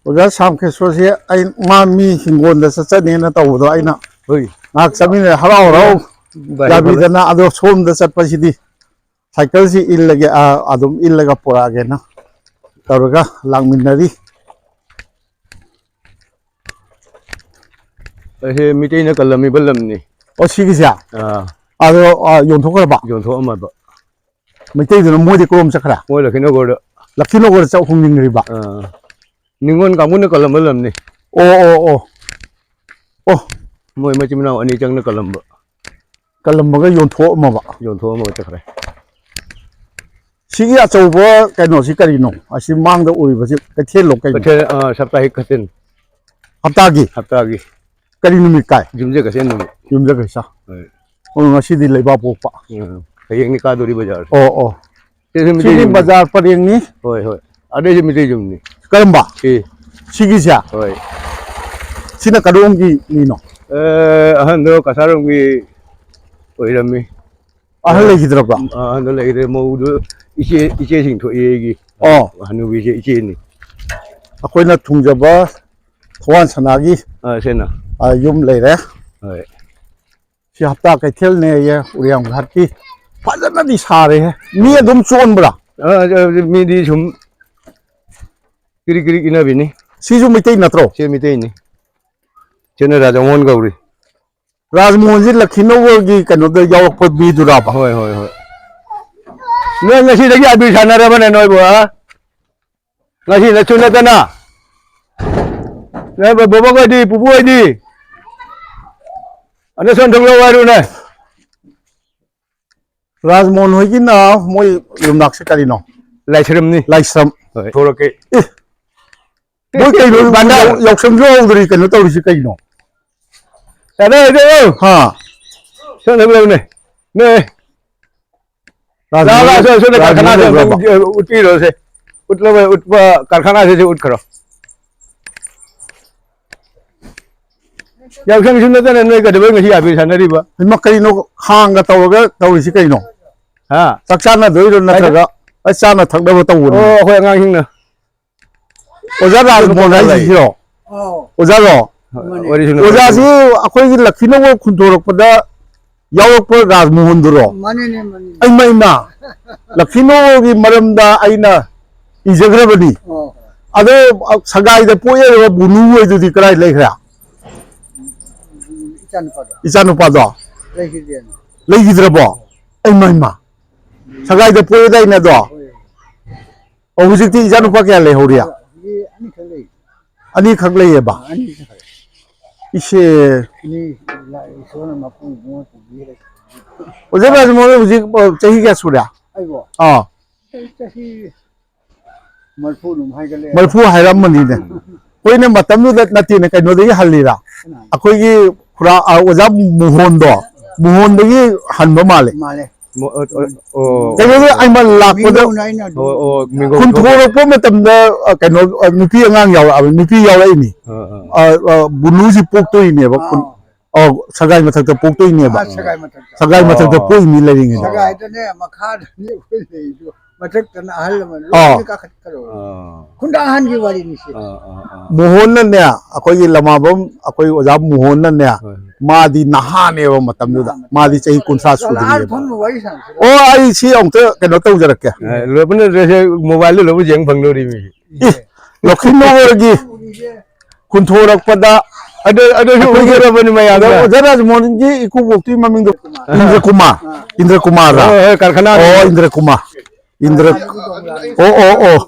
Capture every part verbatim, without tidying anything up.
ꯑꯣꯖꯥ ꯁꯥꯝ ꯈꯦꯁꯣꯔꯁꯦ ꯑꯩ, ꯃꯥ ꯃꯤ ꯍꯤꯡꯒꯣꯜꯗ ꯆꯠꯆꯅꯦꯅ ꯇꯧꯕꯗꯣ ꯑꯩꯅ ꯍꯣꯏ꯫ ꯉꯥꯏꯍꯥꯛ ꯆꯠꯃꯤꯟꯅꯔꯦ, ꯍꯔꯥꯎ ꯍꯔꯥꯎ ꯚꯥꯏ, ꯌꯥꯕꯤꯗꯅ꯫ ꯑꯗꯣ ꯁꯣꯝꯗ ꯆꯠꯄꯁꯤꯗꯤ ꯁꯥꯏꯀꯜꯁꯤ ꯏꯜꯂꯒꯦ, ꯑ, ꯑꯗꯨꯝ ꯏꯜꯂꯒ ꯄꯨꯔꯛꯑꯒꯦꯅ ꯇꯧꯔꯒ ꯂꯥꯛꯃꯤꯟꯅꯔꯤ꯫ ꯑꯩꯁꯦ ꯃꯤꯇꯩꯅ ꯀꯜꯂꯝꯃꯤꯕ ꯂꯝꯅꯤ꯫ ꯑꯣ, ꯁꯤꯒꯤꯁꯦ? ꯑꯥ꯫ ꯑꯗꯣ, ꯑ, ꯌꯣꯟꯊꯣꯛꯈ꯭ꯔꯕ? ꯌꯣꯟꯊꯣꯛꯑꯝꯃꯕ꯫ ꯃꯩꯇꯩꯗꯨꯅ ꯃꯣꯏꯗꯤ ꯀꯔꯣꯝ ꯆꯠꯈ꯭ꯔꯦ? ꯃꯣꯏ ꯂꯛꯈꯤꯅꯣꯒꯔꯗ꯫ ꯂꯛꯈꯤꯅꯣꯒꯔꯗ ꯆꯠ ꯍꯣꯡꯖꯤꯟꯈ꯭ꯔꯤꯕ? ꯑꯥ꯫ ꯅꯤꯉꯣꯜ ꯀꯥꯡꯕꯨꯅ ꯀꯜꯂꯝꯕ ꯂꯝꯅꯤ꯫ ꯑꯣ, ꯑꯣ, ꯑꯣ꯫ ꯑꯣ꯫ ꯃꯣꯏ ꯃꯆꯤꯟ ꯃꯅꯥꯎ ꯑꯅꯤ ꯆꯪꯅ ꯀꯜꯂꯝꯕ꯫ ꯀꯜꯂꯝꯃꯒ ꯌꯣꯟꯊꯣꯛꯑꯝꯃꯕ? ꯌꯣꯟꯊꯣꯛꯑꯝꯃꯒ ꯆꯠꯈ꯭ꯔꯦ꯫ ꯁꯤꯒꯤ ꯑꯆꯧꯕ ꯀꯩꯅꯣꯁꯤ ꯀꯔꯤꯅꯣ? ꯑꯁꯤ ꯃꯥꯡꯗ ꯎꯔꯤꯕꯁꯤ ꯀꯩꯊꯦꯜꯂꯣ ꯀꯩꯅꯣ? ꯀꯩꯊꯦꯜ, ꯑ, ꯁꯞꯇꯥꯍꯤꯛ ꯀꯩꯊꯦꯜ꯫ ꯍꯞꯇꯥꯒꯤ? ꯍꯞꯇꯥꯒꯤ꯫ ꯀꯔꯤ ꯅꯨꯃꯤꯠ ꯀꯥꯏ? ꯌꯨꯝꯖꯀꯩꯁꯦ ꯅꯨꯃꯤꯠ꯫ ꯌꯨꯝꯖꯀꯩꯁ꯫ ꯍꯣꯏ꯫ ꯑꯣ, ꯉꯁꯤꯗꯤ ꯂꯩꯕꯥꯛ ꯄꯣꯛꯄ꯫ ꯎꯝ꯫ ꯍꯌꯦꯡꯅꯤ ꯀꯥꯗꯣꯔꯤ ꯕꯖꯥꯔꯁꯦ꯫ ꯑꯣ, ꯑꯣ꯫ ꯁꯤꯁꯨ ꯃꯤꯇꯩ ꯁꯤꯗꯤ ꯌꯨꯝꯅꯤ꯫ ꯕꯖꯥꯔ ꯄꯔꯦꯡꯅꯤ꯫ ꯍꯣꯏ, ꯍꯣꯏ꯫ ꯑꯗꯩꯁꯨ ꯃꯤꯇꯩ ꯌꯨꯝꯅꯤ꯫ ꯀꯔꯝꯕ? ꯁꯤ꯫ ꯁꯤꯒꯤꯁꯦ? ꯍꯣꯏ꯫ ꯁꯤꯅ ꯀꯗꯣꯝꯒꯤ ꯃꯤꯅꯣ? ꯑꯦ, ꯑꯍꯟꯗꯣ ꯀꯁꯥꯔꯣꯝꯒꯤ ꯑꯣꯏꯔꯝꯃꯤ꯫ ꯑꯍꯜ ꯂꯩꯈꯤꯗ꯭ꯔꯕ꯭ꯔꯣ? ꯑ, ꯑꯍꯟꯗꯣ ꯂꯩꯈꯤꯗ꯭ꯔꯦ꯫ ꯃꯧꯗꯨ ꯏꯆꯦ, ꯏꯆꯦꯁꯤꯡ ꯊꯣꯛꯏ ꯑꯩꯒꯤ꯫ ꯑꯣ꯫ ꯍꯅꯨꯕꯤꯁꯦ ꯏꯆꯦꯅꯤ꯫ ꯑꯩꯈꯣꯏꯅ ꯊꯨꯡꯖꯕ ꯊꯋꯥꯟ ꯁꯅꯥꯒꯤ, ꯑ, ꯁꯤꯅ꯫ ꯑ, ꯌꯨꯝ ꯂꯩꯔꯦ꯫ ꯍꯣꯏ꯫ ꯁꯤ ꯍꯞꯇꯥ ꯀꯩꯊꯦꯜꯅꯦꯌꯦ ꯎꯔꯤꯌꯥꯝ ꯘꯥꯠꯀꯤ꯫ ꯐꯖꯅꯗꯤ ꯁꯥꯔꯦꯍꯦ꯫ ꯃꯤ ꯑꯗꯨꯝ ꯆꯣꯟꯕ꯭ꯔꯥ? ꯑ, ꯑ, ꯃꯤꯗꯤ ꯁꯨꯝ ꯀꯤꯔꯤꯛ ꯀꯤꯔꯤꯛ ꯏꯟꯅꯕꯤꯅꯤ꯫ ꯁꯤꯁꯨ ꯃꯩꯇꯩ ꯅꯠꯇ꯭ꯔꯣ? ꯁꯤ ꯃꯩꯇꯩꯅꯤ꯫ ꯁꯤꯅ ꯔꯥꯖꯃꯣꯍꯟ ꯀꯧꯔꯤ꯫ ꯔꯥꯖꯃꯣꯍꯟꯁꯤ ꯂꯛꯈꯤꯅꯣꯒꯔꯒꯤ ꯀꯩꯅꯣꯗ ꯌꯥꯎꯔꯛꯄ ꯃꯤꯗꯨꯔꯥꯕ? ꯍꯣꯏ, ꯍꯣꯏ, ꯍꯣꯏ꯫ ꯅꯣꯏ ꯉꯁꯤꯗꯒꯤ ꯑꯕꯤꯔ ꯁꯥꯟꯅꯔꯕꯅꯦ ꯅꯣꯏꯕꯨ, ꯍꯥ? ꯉꯁꯤ ꯅꯠꯁꯨ ꯅꯠꯇꯅ꯫ ꯅꯣꯏ ꯕꯣꯕꯣꯛ ꯍꯣꯏꯗꯤ, ꯄꯨꯄꯨ ꯍꯣꯏꯗꯤ? ꯑꯗ ꯁꯣꯝ ꯊꯣꯛꯂꯛꯑꯣ ꯍꯥꯏꯔꯨꯅꯦ꯫ ꯔꯥꯖꯃꯣꯍꯟ ꯍꯣꯏꯒꯤꯅ ꯃꯣꯏ ꯌꯨꯝꯅꯥꯛꯁꯦ ꯀꯔꯤꯅꯣ? ꯂꯥꯏꯁ꯭ꯔꯝꯅꯤ꯫ ꯂꯥꯏꯁ꯭ꯔꯝ꯫ ꯍꯣꯏ꯫ ꯊꯣꯛꯂꯛꯀꯦ꯫ ꯑꯦ, ꯃꯣꯏ ꯀꯩꯅꯣ ꯕꯥꯟꯗꯥꯔ꯫ ꯌꯥꯎ-, ꯌꯥꯎꯁꯪꯁꯨ ꯍꯧꯗ꯭ꯔꯤ, ꯀꯩꯅꯣ ꯇꯧꯔꯤꯁꯤ ꯀꯩꯅꯣ? ꯌꯥꯔꯦ, ꯌꯥꯔꯦ, ꯌꯥꯔꯦ꯫ ꯍꯥ꯫ ꯁꯣꯝꯗ ꯂꯧꯅꯦ꯫ ꯅꯦ꯫ ꯂꯥꯛꯑꯣ, ꯂꯥꯛꯑꯣ, ꯁꯣꯝꯗ ꯀꯔꯈꯥꯅꯥꯁꯦ ꯑꯝꯇ ꯎꯠ-, ꯎꯠꯄꯤꯔꯣꯁꯦ꯫ ꯎꯠꯂꯕ, ꯎꯠꯄ ꯀꯔꯈꯥꯅꯥꯁꯤꯁꯨ ꯎꯠꯈ꯭ꯔꯣ꯫ ꯌꯥꯎꯁꯪꯁꯨ ꯅꯠꯇꯅ ꯅꯣꯏ ꯀꯩꯗꯧꯕꯩ ꯉꯁꯤ ꯑꯕꯦꯔ ꯁꯥꯟꯅꯔꯤꯕ? ꯏꯃꯥ, ꯀꯩꯅꯣ ꯈꯥꯡꯒ ꯇꯧꯔꯒ ꯇꯧꯔꯤꯁꯤ ꯀꯩꯅꯣ? ꯍꯥ? ꯆꯥꯛ ꯆꯥꯅꯗꯣꯏꯔꯣ ꯅꯠꯇ꯭ꯔꯒ? ꯑꯁ, ꯆꯥꯅ ꯊꯛꯅꯕ ꯇꯧꯕꯅꯤ꯫ ꯑꯣ, ꯑꯩꯈꯣꯏ ꯑꯉꯥꯡꯁꯤꯡꯅ꯫ ꯑꯣꯖꯥ ꯔꯥꯖꯃꯣꯍꯟ ꯍꯥꯏꯁꯤꯔꯣ? ꯑꯥꯎ꯫ ꯑꯣꯖꯥꯔꯣ? ꯃꯥꯅꯦ꯫ ꯋꯥꯔꯤ ꯁꯥꯟꯅꯕ ꯑꯣꯖꯥꯁꯤ ꯑꯩꯈꯣꯏꯒꯤ ꯂꯛꯈꯤꯅꯧꯒ ꯈꯨꯟꯊꯣꯔꯛꯄꯗ ꯌꯥꯎꯔꯛꯄ ꯔꯥꯖꯃꯣꯍꯟꯗꯨꯔꯣ? ꯃꯥꯅꯦꯅꯦ, ꯃꯥꯅꯦꯅꯦ꯫ ꯑꯩꯃ, ꯏꯃ, ꯂꯛꯈꯤꯅꯧꯒꯤ ꯃꯔꯝꯗ ꯑꯩꯅ ꯏꯖꯈ꯭ꯔꯕꯅꯤ꯫ ꯑꯣ꯫ ꯑꯗꯣ ꯁꯒꯥꯏꯗ ꯄꯣꯛꯑꯦ ꯍꯥꯏꯕ ꯕꯨꯅꯨ ꯍꯣꯏꯗꯨꯗꯤ ꯀꯗꯥꯏ ꯂꯩꯈ꯭ꯔꯦ? ꯏꯆꯥꯅꯨꯄꯥꯗꯣ꯫ ꯏꯆꯥꯅꯨꯄꯥꯗꯣ? ꯂꯩꯈꯤꯗꯦꯅ꯫ ꯂꯩꯈꯤꯗ꯭ꯔꯕꯣ? ꯑꯩꯃ, ꯏꯃ꯫ ꯁꯒꯥꯏꯗ ꯄꯣꯛꯑꯦꯗꯥꯏꯅꯦ ꯑꯗꯣ? ꯍꯣꯏ꯫ ꯑꯣ, ꯍꯧꯖꯤꯛꯇꯤ ꯏꯆꯥꯅꯨꯄꯥ ꯀꯌꯥ ꯂꯩꯍꯧꯔꯤ? ꯍꯧꯖꯤꯛ ꯑꯅꯤꯈꯛ ꯂꯩ꯫ ꯑꯅꯤꯈꯛ ꯂꯩꯌꯦꯕ? ꯑꯅꯤꯈꯛ ꯂꯩ꯫ ꯏꯁꯦ꯫ ꯑꯅꯤ ꯂꯥꯛ-, ꯏꯁꯣꯔꯅ ꯃꯄꯨ ꯏꯕꯨꯡꯉꯣ ꯄꯨꯕꯤꯔꯦ꯫ ꯑꯣꯖꯥ ꯔꯥꯖꯃꯣꯍꯟ ꯍꯧꯖꯤꯛ, ꯑ, ꯆꯍꯤ ꯀꯌꯥ ꯁꯨꯔꯦ? ꯑꯩꯕꯣ? ꯑꯥ꯫ ꯑꯩ ꯆꯍꯤ ꯃꯔꯤꯐꯨ ꯑꯗꯨꯝ ꯍꯥꯏꯒꯠꯂꯛꯑꯦ꯫ ꯃꯔꯤꯐꯨ ꯍꯥꯏꯔꯝꯃꯅꯤꯅꯦ꯫ ꯑꯩꯈꯣꯏꯅ ꯃꯇꯝꯗꯨꯗ ꯅꯠꯇꯦꯅꯦ, ꯀꯩꯅꯣꯗꯒꯤ ꯍꯜꯂꯤꯔ? ꯀꯅꯥ? ꯑꯩꯈꯣꯏꯒꯤ ꯈꯨꯔꯥ-, ꯑ, ꯑꯣꯖꯥ ꯃꯣꯍꯣꯟꯗꯣ, ꯃꯣꯍꯣꯟꯗꯒꯤ ꯍꯟꯕ ꯃꯥꯜꯂꯦ꯫ ꯃꯥꯜꯂꯦ꯫ ꯃꯣ-, ꯑ, ꯑ, ꯑꯣ꯫ ꯀꯩꯅꯣꯗ ꯑꯩꯅ ꯂꯥꯛꯄꯗ ꯃꯤꯡꯒꯧꯅ ꯑꯩꯅ ꯑꯣ, ꯑꯣ, ꯃꯤꯡꯒꯧ ꯈꯨꯟꯊꯣꯔꯛꯄ ꯃꯇꯝꯗ, ꯑ, ꯀꯩꯅꯣ, ꯑ, ꯅꯨꯄꯤ ꯑꯉꯥꯡ ꯌꯥꯎꯔꯛꯑꯕ, ꯅꯨꯄꯤ ꯌꯥꯎꯔꯛꯏꯅꯤ꯫ ꯑꯥ, ꯑꯥ꯫ ꯑ, ꯑ, ꯕꯨꯅꯨꯁꯤ ꯄꯣꯛꯇꯣꯏꯅꯦꯕ꯫ ꯑꯥ, ꯈꯨꯟ-, ꯑꯥ꯫ ꯑ, ꯁꯒꯥꯏ ꯃꯊꯛꯇ ꯄꯣꯛꯇꯣꯏꯅꯦꯕ꯫ ꯑꯥ, ꯁꯒꯥꯏ ꯃꯊꯛꯇ꯫ ꯁꯒꯥꯏ ꯃꯊꯛꯇ ꯑꯣ꯫ ꯄꯣꯛꯏꯅꯤ ꯂꯩꯔꯤꯉꯩꯗ꯫ ꯁꯒꯥꯏꯗꯅꯦ, ꯃꯈꯥꯗꯅꯦ ꯑꯩꯈꯣꯏ ꯂꯩꯔꯤꯗꯣ꯫ ꯃꯊꯛꯇꯅ ꯑꯍꯜ ꯂꯃꯟ ꯑꯥ꯫ ꯂꯣꯏꯅ ꯀꯥꯈꯠꯈ꯭ꯔꯕ꯫ ꯑꯥ꯫ ꯈꯨꯟꯗ ꯑꯍꯟꯒꯤ ꯋꯥꯔꯤꯅꯤꯁꯦ꯫ ꯑꯥ, ꯑꯥ, ꯑꯥ꯫ ꯃꯣꯍꯣꯟꯅꯅꯦ, ꯑꯩꯈꯣꯏꯒꯤ ꯂꯃꯥꯕꯝ, ꯑꯩꯈꯣꯏ ꯑꯣꯖꯥ ꯃꯣꯍꯣꯟꯅꯅꯦ, ꯍꯣꯏ꯫ ꯃꯥꯗꯤ ꯅꯍꯥꯅꯦꯕ ꯃꯇꯝꯗꯨꯗ꯫ ꯅꯍꯥ ꯃꯇꯝ꯫ ꯃꯥꯗꯤ ꯆꯍꯤ ꯀꯨꯟꯊ꯭ꯔꯥ ꯂꯥꯛꯑ ꯁꯨꯗ꯭ꯔꯤꯑꯕ꯫ ꯐꯝꯃ ꯋꯥꯔꯤ ꯁꯥꯟꯅꯁꯤ꯫ ꯑꯣ, ꯑꯩ ꯁꯤ ꯑꯃꯨꯛꯇ ꯀꯩꯅꯣ ꯇꯧꯖꯔꯛꯀꯦ꯫ ꯑꯦ, ꯂꯣꯏꯕꯅ ꯗ꯭ꯔꯦꯁꯁꯦ ꯃꯣꯕꯥꯏꯜꯗ ꯂꯣꯏꯅ ꯌꯦꯡ ꯐꯪꯗꯧꯔꯤꯃꯤ꯫ ꯏ, ꯂꯧꯈꯤꯅꯣꯔꯒꯤ ꯀꯨꯟꯊꯣꯔꯛꯄꯗ ꯑꯗꯨ, ꯑꯗꯨꯁꯨ ꯑꯩꯈꯣꯏꯒꯤ ꯎꯖꯔꯕꯅꯤ ꯃꯌꯥꯝꯅ꯫ ꯑꯣꯖꯥ ꯔꯥꯖꯃꯣꯍꯟꯒꯤ ꯏꯀꯨꯕꯣꯛꯇꯨꯒꯤ ꯃꯃꯤꯡꯗꯣ ꯏꯟꯗ꯭ꯔꯀꯨꯃꯥꯔ꯫ ꯏꯟꯗ꯭ꯔꯀꯨꯃꯥꯔꯔꯥ? ꯍꯣꯏ, ꯍꯣꯏ, ꯀꯔꯈꯅꯥꯗ꯫ ꯑꯣ, ꯏꯟꯗ꯭ꯔꯀꯨꯃꯥꯔ꯫ ꯏꯟꯗ꯭ꯔ-, ꯑꯣ, ꯑꯣ, ꯑꯣ꯫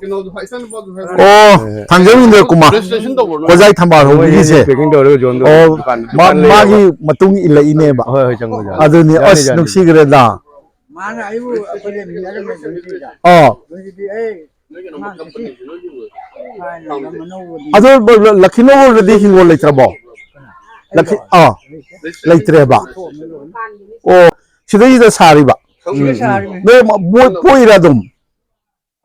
ꯑꯣ, ꯊꯥꯡꯖꯧ ꯏꯟꯗ꯭ꯔꯀꯨꯃꯥꯔ꯫ ꯍꯣꯖꯥꯏ ꯊꯝꯕꯥꯜ ꯍꯧꯕꯒꯤꯁꯦ꯫ ꯄꯦꯀꯤꯡ ꯇꯧꯔꯒ ꯌꯣꯟꯗꯣꯏ ꯑꯣ, ꯗꯨꯀꯥꯟ, ꯃꯥ-, ꯗꯨꯀꯥꯟ ꯂꯩꯌꯦꯕ꯫ ꯃꯥꯒꯤ ꯃꯇꯨꯡ ꯏꯜꯂꯛꯏꯅꯦꯕ꯫ ꯍꯣꯏ, ꯍꯣꯏ, ꯆꯪꯕ ꯌꯥꯅꯤ꯫ ꯑꯗꯨꯅꯤ, ꯌꯥꯅꯤ, ꯑꯁ, ꯌꯥꯅꯤ꯫ ꯅꯨꯡꯁꯤꯈ꯭ꯔꯦꯗ꯫ ꯃꯥꯅ ꯑꯩꯕꯨ ꯑꯩꯈꯣꯏꯗ ꯃꯤꯅꯔꯝꯃꯦ ꯒꯨꯟꯖꯤꯗ꯫ ꯑꯣ꯫ ꯒꯨꯟꯖꯤꯗꯤ, "ꯑꯦ, ꯑꯉꯥꯡ ꯆꯠꯁꯤ꯫ ꯊꯥꯏꯅ ꯂꯝ ꯑꯅꯧꯕꯗꯤ"꯫ ꯑꯗꯣ ꯂ-, ꯂ-, ꯂꯛꯈꯤꯅꯧꯔꯗꯤ ꯍꯤꯡꯒꯣꯜ ꯂꯩꯇ꯭ꯔꯕꯣ? ꯂꯛꯈꯤ-, ꯑꯥ, ꯂꯩꯇ꯭ꯔꯦꯕ꯫ ꯑꯣ, ꯁꯤꯗꯩꯁꯤꯗ ꯁꯥꯔꯤꯕ? ꯁꯤꯗ ꯁꯥꯔꯤꯕꯅꯤ꯫ ꯅꯣꯏ ꯃ-, ꯃꯣꯏ ꯄꯣꯛꯏꯔꯥ ꯑꯗꯨꯝ?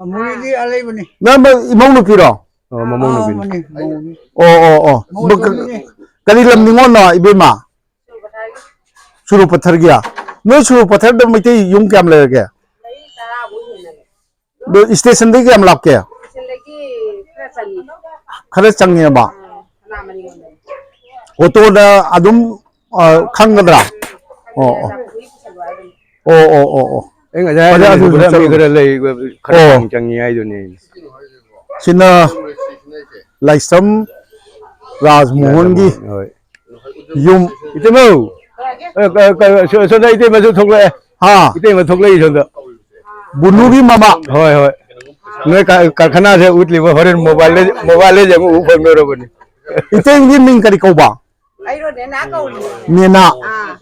ꯑꯃꯨꯔꯤꯗꯤ ꯑꯂꯩꯕꯅꯤ꯫ ꯅꯪ ꯃ-, ꯏꯃꯧ ꯅꯨꯄꯤꯔꯣ? ꯑꯣ, ꯃꯃꯧ ꯑꯥ, ꯅꯨꯄꯤꯅꯤ꯫ ꯃꯅꯤ, ꯃꯧꯅꯤ꯫ ꯑꯣ, ꯑꯣ, ꯑꯣ꯫ ꯃꯧ ꯃ-, ꯀ-, ꯑꯇꯣꯝꯕꯤꯅꯤ꯫ ꯀꯔꯤ ꯂꯝ ꯅꯤꯉꯣꯜꯅꯣ, ꯏꯕꯦꯝꯃ? ꯁꯨꯔꯨ ꯄꯊꯔꯒꯤꯌꯥ? ꯅꯣꯏ ꯁꯨꯔꯨ ꯄꯊꯔꯗ ꯃꯩꯇꯩ ꯌꯨꯝ ꯀꯌꯥꯝ ꯂꯩꯔꯒꯦ? ꯑꯗꯣ ꯁ꯭ꯇꯦꯁꯟꯗꯒꯤ ꯀꯌꯥꯝ ꯂꯥꯞꯀꯦ? ꯈꯔ ꯆꯪꯉꯦꯕ? ꯑꯣꯇꯣꯗ ꯑꯗꯨꯝ, ꯑ, ꯈꯪꯒꯗ꯭ꯔꯥ? ꯑꯣ, ꯑꯣ꯫ ꯑꯣ, ꯑꯣ, ꯑꯣ, ꯑꯣ꯫ ꯑꯩ ꯉꯁꯥꯏ ꯐꯔꯦ, ꯍꯥꯏꯗꯨꯅꯤ, ꯑꯗꯨꯁꯨ ꯈꯨꯗꯝ ꯆꯠꯂꯨ꯫ ꯈꯔ ꯂꯩ, ꯈꯔ ꯑꯣ꯫ ꯆꯪ-, ꯆꯪꯉꯤ ꯍꯥꯏꯗꯨꯅꯤ꯫ ꯁꯤꯅ ꯂꯥꯏꯁ꯭ꯔꯝ ꯔꯥꯖꯃꯣꯍꯟꯒꯤ ꯍꯣꯏ꯫ ꯌꯨꯝ꯫ ꯏꯇꯩꯃꯧ! ꯑ, ꯀ-, ꯀ-, ꯁꯣ-, ꯁꯣꯝꯗ ꯏꯇꯩꯃꯁꯨ ꯊꯣꯛꯂꯛꯑꯦ꯫ ꯍꯥ꯫ ꯏꯇꯩꯃ ꯊꯣꯛꯂꯛꯏ ꯁꯣꯝꯗ꯫ ꯕꯨꯅꯨꯒꯤ ꯃꯃꯥ꯫ ꯍꯣꯏ, ꯍꯣꯏ꯫ ꯅꯣꯏ ꯀ-, ꯀꯔꯈꯅꯥꯁꯦ ꯎꯠꯂꯤꯕ ꯍꯣꯔꯦꯟ mobile ꯗ, mobile ꯗ ꯌꯦꯡꯉꯨ ꯎ ꯐꯪꯗꯧꯔꯕꯅꯤ꯫ ꯏꯇꯩꯒꯤ ꯃꯤꯡ ꯀꯔꯤ ꯀꯧꯕ? ꯑꯩꯔꯣ, ꯅꯦꯅꯥ ꯀꯧꯔꯤꯅꯦ꯫ ꯅꯦꯅꯥ꯫ ꯑꯥ꯫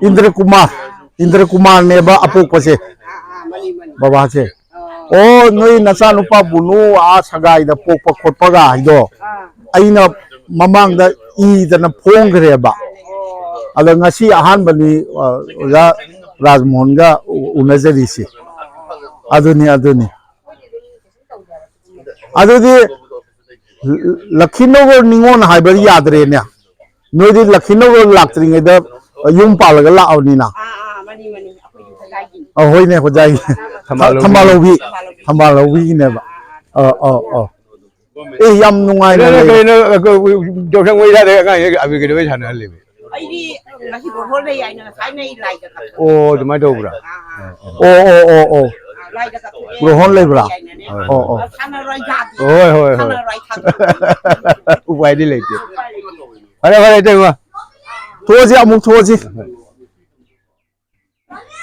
ꯏꯟꯗ꯭ꯔ ꯀꯨꯃꯥꯔ꯫ ꯑꯥ꯫ ꯏꯟꯗ꯭ꯔ ꯀꯨꯃꯥꯔꯅꯦꯕ ꯑꯄꯣꯛꯄꯁꯦ꯫ ꯑꯥ, ꯑꯥ, ꯃꯥꯅꯤ, ꯃꯥꯅꯤ꯫ ꯕꯕꯥꯁꯦ꯫ ꯑꯣ꯫ ꯑꯣ, ꯅꯣꯏ ꯅꯆꯥꯅꯨꯄꯥ ꯕꯨꯅꯨ ꯑꯥ ꯁꯒꯥꯏꯗ ꯄꯣꯛꯄ ꯈꯣꯠꯄꯒ ꯍꯥꯏꯗꯣ꯫ ꯑꯥ꯫ ꯑꯩꯅ ꯃꯃꯥꯡꯗ ꯏꯗꯅ ꯐꯣꯡꯈ꯭ꯔꯦꯕ꯫ ꯑꯣ꯫ ꯑꯗ ꯉꯁꯤ ꯑꯍꯥꯟꯕꯅꯤ, ꯑ, ꯑꯣꯖꯥ ꯔꯥꯖꯃꯣꯍꯟꯒ ꯎ-, ꯎꯅꯖꯔꯤꯁꯤ꯫ ꯑꯗꯨꯅꯤ, ꯑꯗꯨꯅꯤ꯫ ꯑꯗꯨꯗꯤ ꯂ-, ꯂꯈꯤꯅꯧꯒ ꯅꯤꯉꯣꯜ ꯍꯥꯏꯕ ꯌꯥꯗ꯭ꯔꯦꯅꯦ꯫ ꯅꯣꯏꯗꯤ ꯂꯈꯤꯅꯧꯒ ꯂꯥꯛꯇ꯭ꯔꯤꯉꯩꯗ ꯌꯨꯝ ꯄꯥꯜꯂꯒ ꯂꯥꯛꯑꯕꯅꯤꯅ꯫ ꯑꯥ, ꯑꯥ, ꯃꯥꯅꯤ, ꯃꯥꯅꯤ꯫ ꯑꯩꯈꯣꯏꯗꯤ ꯍꯣꯖꯥꯏꯒꯤ꯫ ꯑ, ꯍꯣꯏꯅꯦ, ꯍꯣꯖꯥꯏꯒꯤ꯫ ꯊꯝꯕꯥꯜ ꯊ-, ꯂꯧꯕꯤ꯫ ꯊꯝꯕꯥꯜ ꯂꯧꯕꯤꯒꯤꯅꯦꯕ꯫ ꯑꯥ, ꯑꯥ, ꯑꯥ꯫ ꯑꯦ, ꯌꯥꯝ ꯅꯨꯡꯉꯥꯏꯅ ꯀꯩꯅꯣ, ꯂꯩꯔꯦ꯫ ꯀꯩꯅꯣ, ꯑ, ꯌꯥꯎꯁꯪ ꯃꯩ ꯊꯥꯗꯣꯏ ꯑꯉꯥꯡꯁꯦ ꯑꯕꯤꯔ ꯀꯩꯗꯧꯕꯩ ꯁꯥꯟꯅꯍꯜꯂꯤꯃꯤ? ꯑꯩꯗꯤ ꯉꯁꯤ ꯒ꯭ꯔꯣꯍꯣꯟ ꯂꯩ ꯍꯥꯏꯅ ꯉꯁꯥꯏ ꯃꯩ ꯂꯥꯏꯗ ꯀꯠꯄ꯫ ꯑꯣ, ꯑꯗꯨꯃꯥꯏꯅ ꯇꯧꯕ꯭ꯔꯥ? ꯑꯥ, ꯑꯥ꯫ ꯑꯣ, ꯑꯣ, ꯑꯣ, ꯑꯣ꯫ ꯑꯥ, ꯂꯥꯏꯗ ꯀꯠꯄꯅꯦ꯫ ꯒ꯭ꯔꯣꯍꯣꯟ ꯂꯩꯕ꯭ꯔꯥ? ꯍꯣꯏ, ꯑꯣ, ꯍꯣꯏ, ꯑꯣ꯫ ꯍꯣꯏ꯫ ꯁꯥꯟꯅꯔꯣꯏ ꯌꯥꯗꯦ꯫ ꯍꯣꯏ, ꯍꯣꯏ, ꯍꯣꯏ꯫ ꯁꯥꯟꯅꯔꯣꯏ ꯊꯥꯗꯣꯛꯄ꯫ ꯎꯄꯥꯏꯗꯤ ꯂꯩꯇꯦ꯫ ꯎꯄꯥꯏ ꯂꯩꯇꯦ꯫ ꯐꯔꯦ, ꯐꯔꯦ, ꯏꯇꯩꯃ꯫ ꯊꯣꯛꯑꯁꯤ, ꯑꯃꯨꯛ ꯊꯣꯛꯑꯁꯤ꯫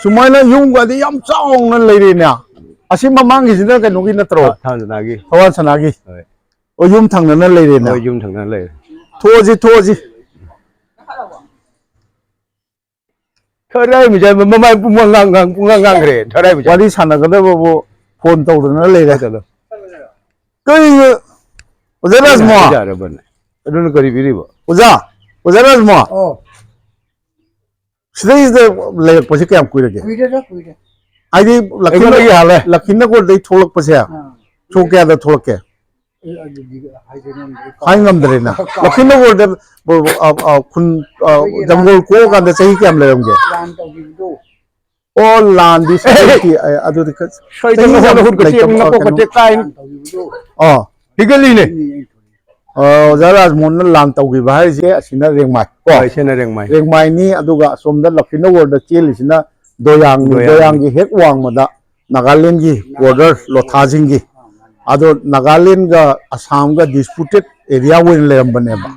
ꯁꯨꯃꯥꯏꯅ ꯌꯨꯝꯒꯗꯤ ꯌꯥꯝ ꯆꯥꯎꯅ ꯂꯩꯔꯦꯅꯦ꯫ ꯑꯁꯤ ꯃꯃꯥꯡꯒꯤꯁꯤꯅ ꯀꯩꯅꯣꯒꯤ ꯅꯠꯇ꯭ꯔꯣ? ꯊꯥ-, ꯊꯥꯡꯖꯅꯥꯒꯤ꯫ ꯊꯋꯥꯟ ꯁꯅꯥꯒꯤ꯫ ꯍꯣꯏ꯫ ꯑꯣ, ꯌꯨꯝ ꯊꯪꯅꯅ ꯂꯩꯔꯦꯅꯦ꯫ ꯍꯣꯏ, ꯌꯨꯝ ꯊꯪꯅꯅ ꯂꯩꯔꯦ꯫ ꯊꯣꯛꯑꯁꯤ, ꯊꯣꯛꯑꯁꯤ꯫ ꯊꯣꯔꯛꯏ ꯃꯤꯁꯦ ꯃꯃꯥꯏ ꯄꯨꯡꯉꯥꯡ ꯉꯥꯡ-, ꯉꯥꯡ-, ꯄꯨꯡꯉꯥꯡ ꯉꯥꯡꯈ꯭ꯔꯦ꯫ ꯊꯣꯔꯛꯏ ꯃꯤꯁꯦ꯫ ꯋꯥꯔꯤ ꯁꯥꯟꯅꯒꯗꯕꯕꯨ phone ꯇꯧꯗꯅ ꯂꯩꯔꯦ꯫ ꯆꯠꯂꯣ꯫ ꯀꯔꯤꯅꯣ? ꯑꯣꯖꯥ ꯔꯥꯖꯃꯣꯍꯟ꯫ ꯌꯥꯔꯕꯅꯦ꯫ ꯑꯗꯨꯅ ꯀꯔꯤ ꯄꯤꯔꯤꯕ? ꯑꯣꯖꯥ, ꯑꯣꯖꯥ ꯔꯥꯖꯃꯣꯍꯟ꯫ ꯑꯣ꯫ ꯁꯤꯗꯩꯁꯤꯗ ꯂꯩꯔꯛꯄꯁꯦ ꯀꯌꯥꯝ ꯀꯨꯏꯔꯒꯦ? ꯀꯨꯏꯔꯦꯗ, ꯀꯨꯏꯔꯦ꯫ ꯍꯥꯏꯗꯤ ꯂꯛꯈꯤ-, ꯑꯩꯉꯣꯟꯗꯒꯤ ꯍꯥꯜꯂꯦ꯫ ꯂꯛꯈꯤꯅꯒꯣꯔꯗꯩ ꯊꯣꯛꯂꯛꯄꯁꯦ ꯑꯥ꯫ ꯁꯣꯛ ꯀꯌꯥꯗ ꯊꯣꯛꯂꯛꯀꯦ? ꯍꯥꯏ ꯉꯝꯗ꯭ꯔꯦꯅ꯫ ꯂꯛꯈꯤꯅꯒꯣꯔꯗ, ꯑ, ꯑ, ꯈꯨꯟ, ꯑ, ꯖꯪꯒꯣꯜ ꯀꯣꯛꯑꯀꯥꯟꯗ ꯆꯍꯤ ꯀꯌꯥꯝ ꯂꯩꯔꯝꯒꯦ? ꯂꯥꯟ ꯇꯧꯈꯤꯕꯗꯣ꯫ ꯑꯣ, ꯂꯥꯟꯗꯤ ꯁꯣꯏꯗꯤ, ꯑꯦ, ꯑꯗꯨꯗꯤ ꯈ-, ꯁꯣꯏꯗꯅ ꯆꯍꯤ ꯌꯥꯝ ꯍꯣꯠꯅ ꯍꯨꯠꯄ ꯂꯩꯇꯕ, ꯆꯦꯡ ꯅꯀꯣꯛ ꯀꯩꯅꯣ꯫ ꯃꯆꯦꯠ ꯀꯥꯏꯅ꯫ ꯑꯥ꯫ ꯍꯤꯒꯠꯂꯤꯅꯦ꯫ ꯑꯣ, ꯑꯣꯖꯥ ꯔꯥꯖꯃꯣꯍꯟꯅ ꯂꯥꯟ ꯇꯧꯈꯤꯕ ꯍꯥꯏꯔꯤꯁꯦ ꯑꯁꯤꯅ ꯔꯦꯡꯃꯥꯏ ꯀꯣ? ꯍꯣꯏ, ꯁꯤꯅ ꯔꯦꯡꯃꯥꯏ꯫ ꯔꯦꯡꯃꯥꯏꯅꯤ, ꯑꯗꯨꯒ ꯑꯁꯣꯝꯗ ꯂꯛꯈꯤꯅꯒꯣꯔꯗ ꯆꯦꯜꯂꯤꯁꯤꯅ ꯗꯣꯌꯥꯡꯅꯤ꯫ ꯗꯣꯌꯥꯡ꯫ ꯗꯣꯌꯥꯡꯒꯤ ꯍꯦꯛ ꯋꯥꯡꯃꯗ ꯅꯥꯒꯥꯂꯦꯟꯒꯤ ꯕꯣꯔꯗꯔ ꯂꯣꯊꯥꯁꯤꯡꯒꯤ꯫ ꯑꯗꯣ ꯅꯥꯒꯥꯂꯦꯟꯒ ꯑꯁꯥꯝꯒ ꯗꯤꯁꯄ꯭ꯌꯨꯇꯦꯠ ꯑꯦꯔꯤꯌꯥ ꯑꯣꯏꯅ ꯂꯩꯔꯝꯕꯅꯦꯕ꯫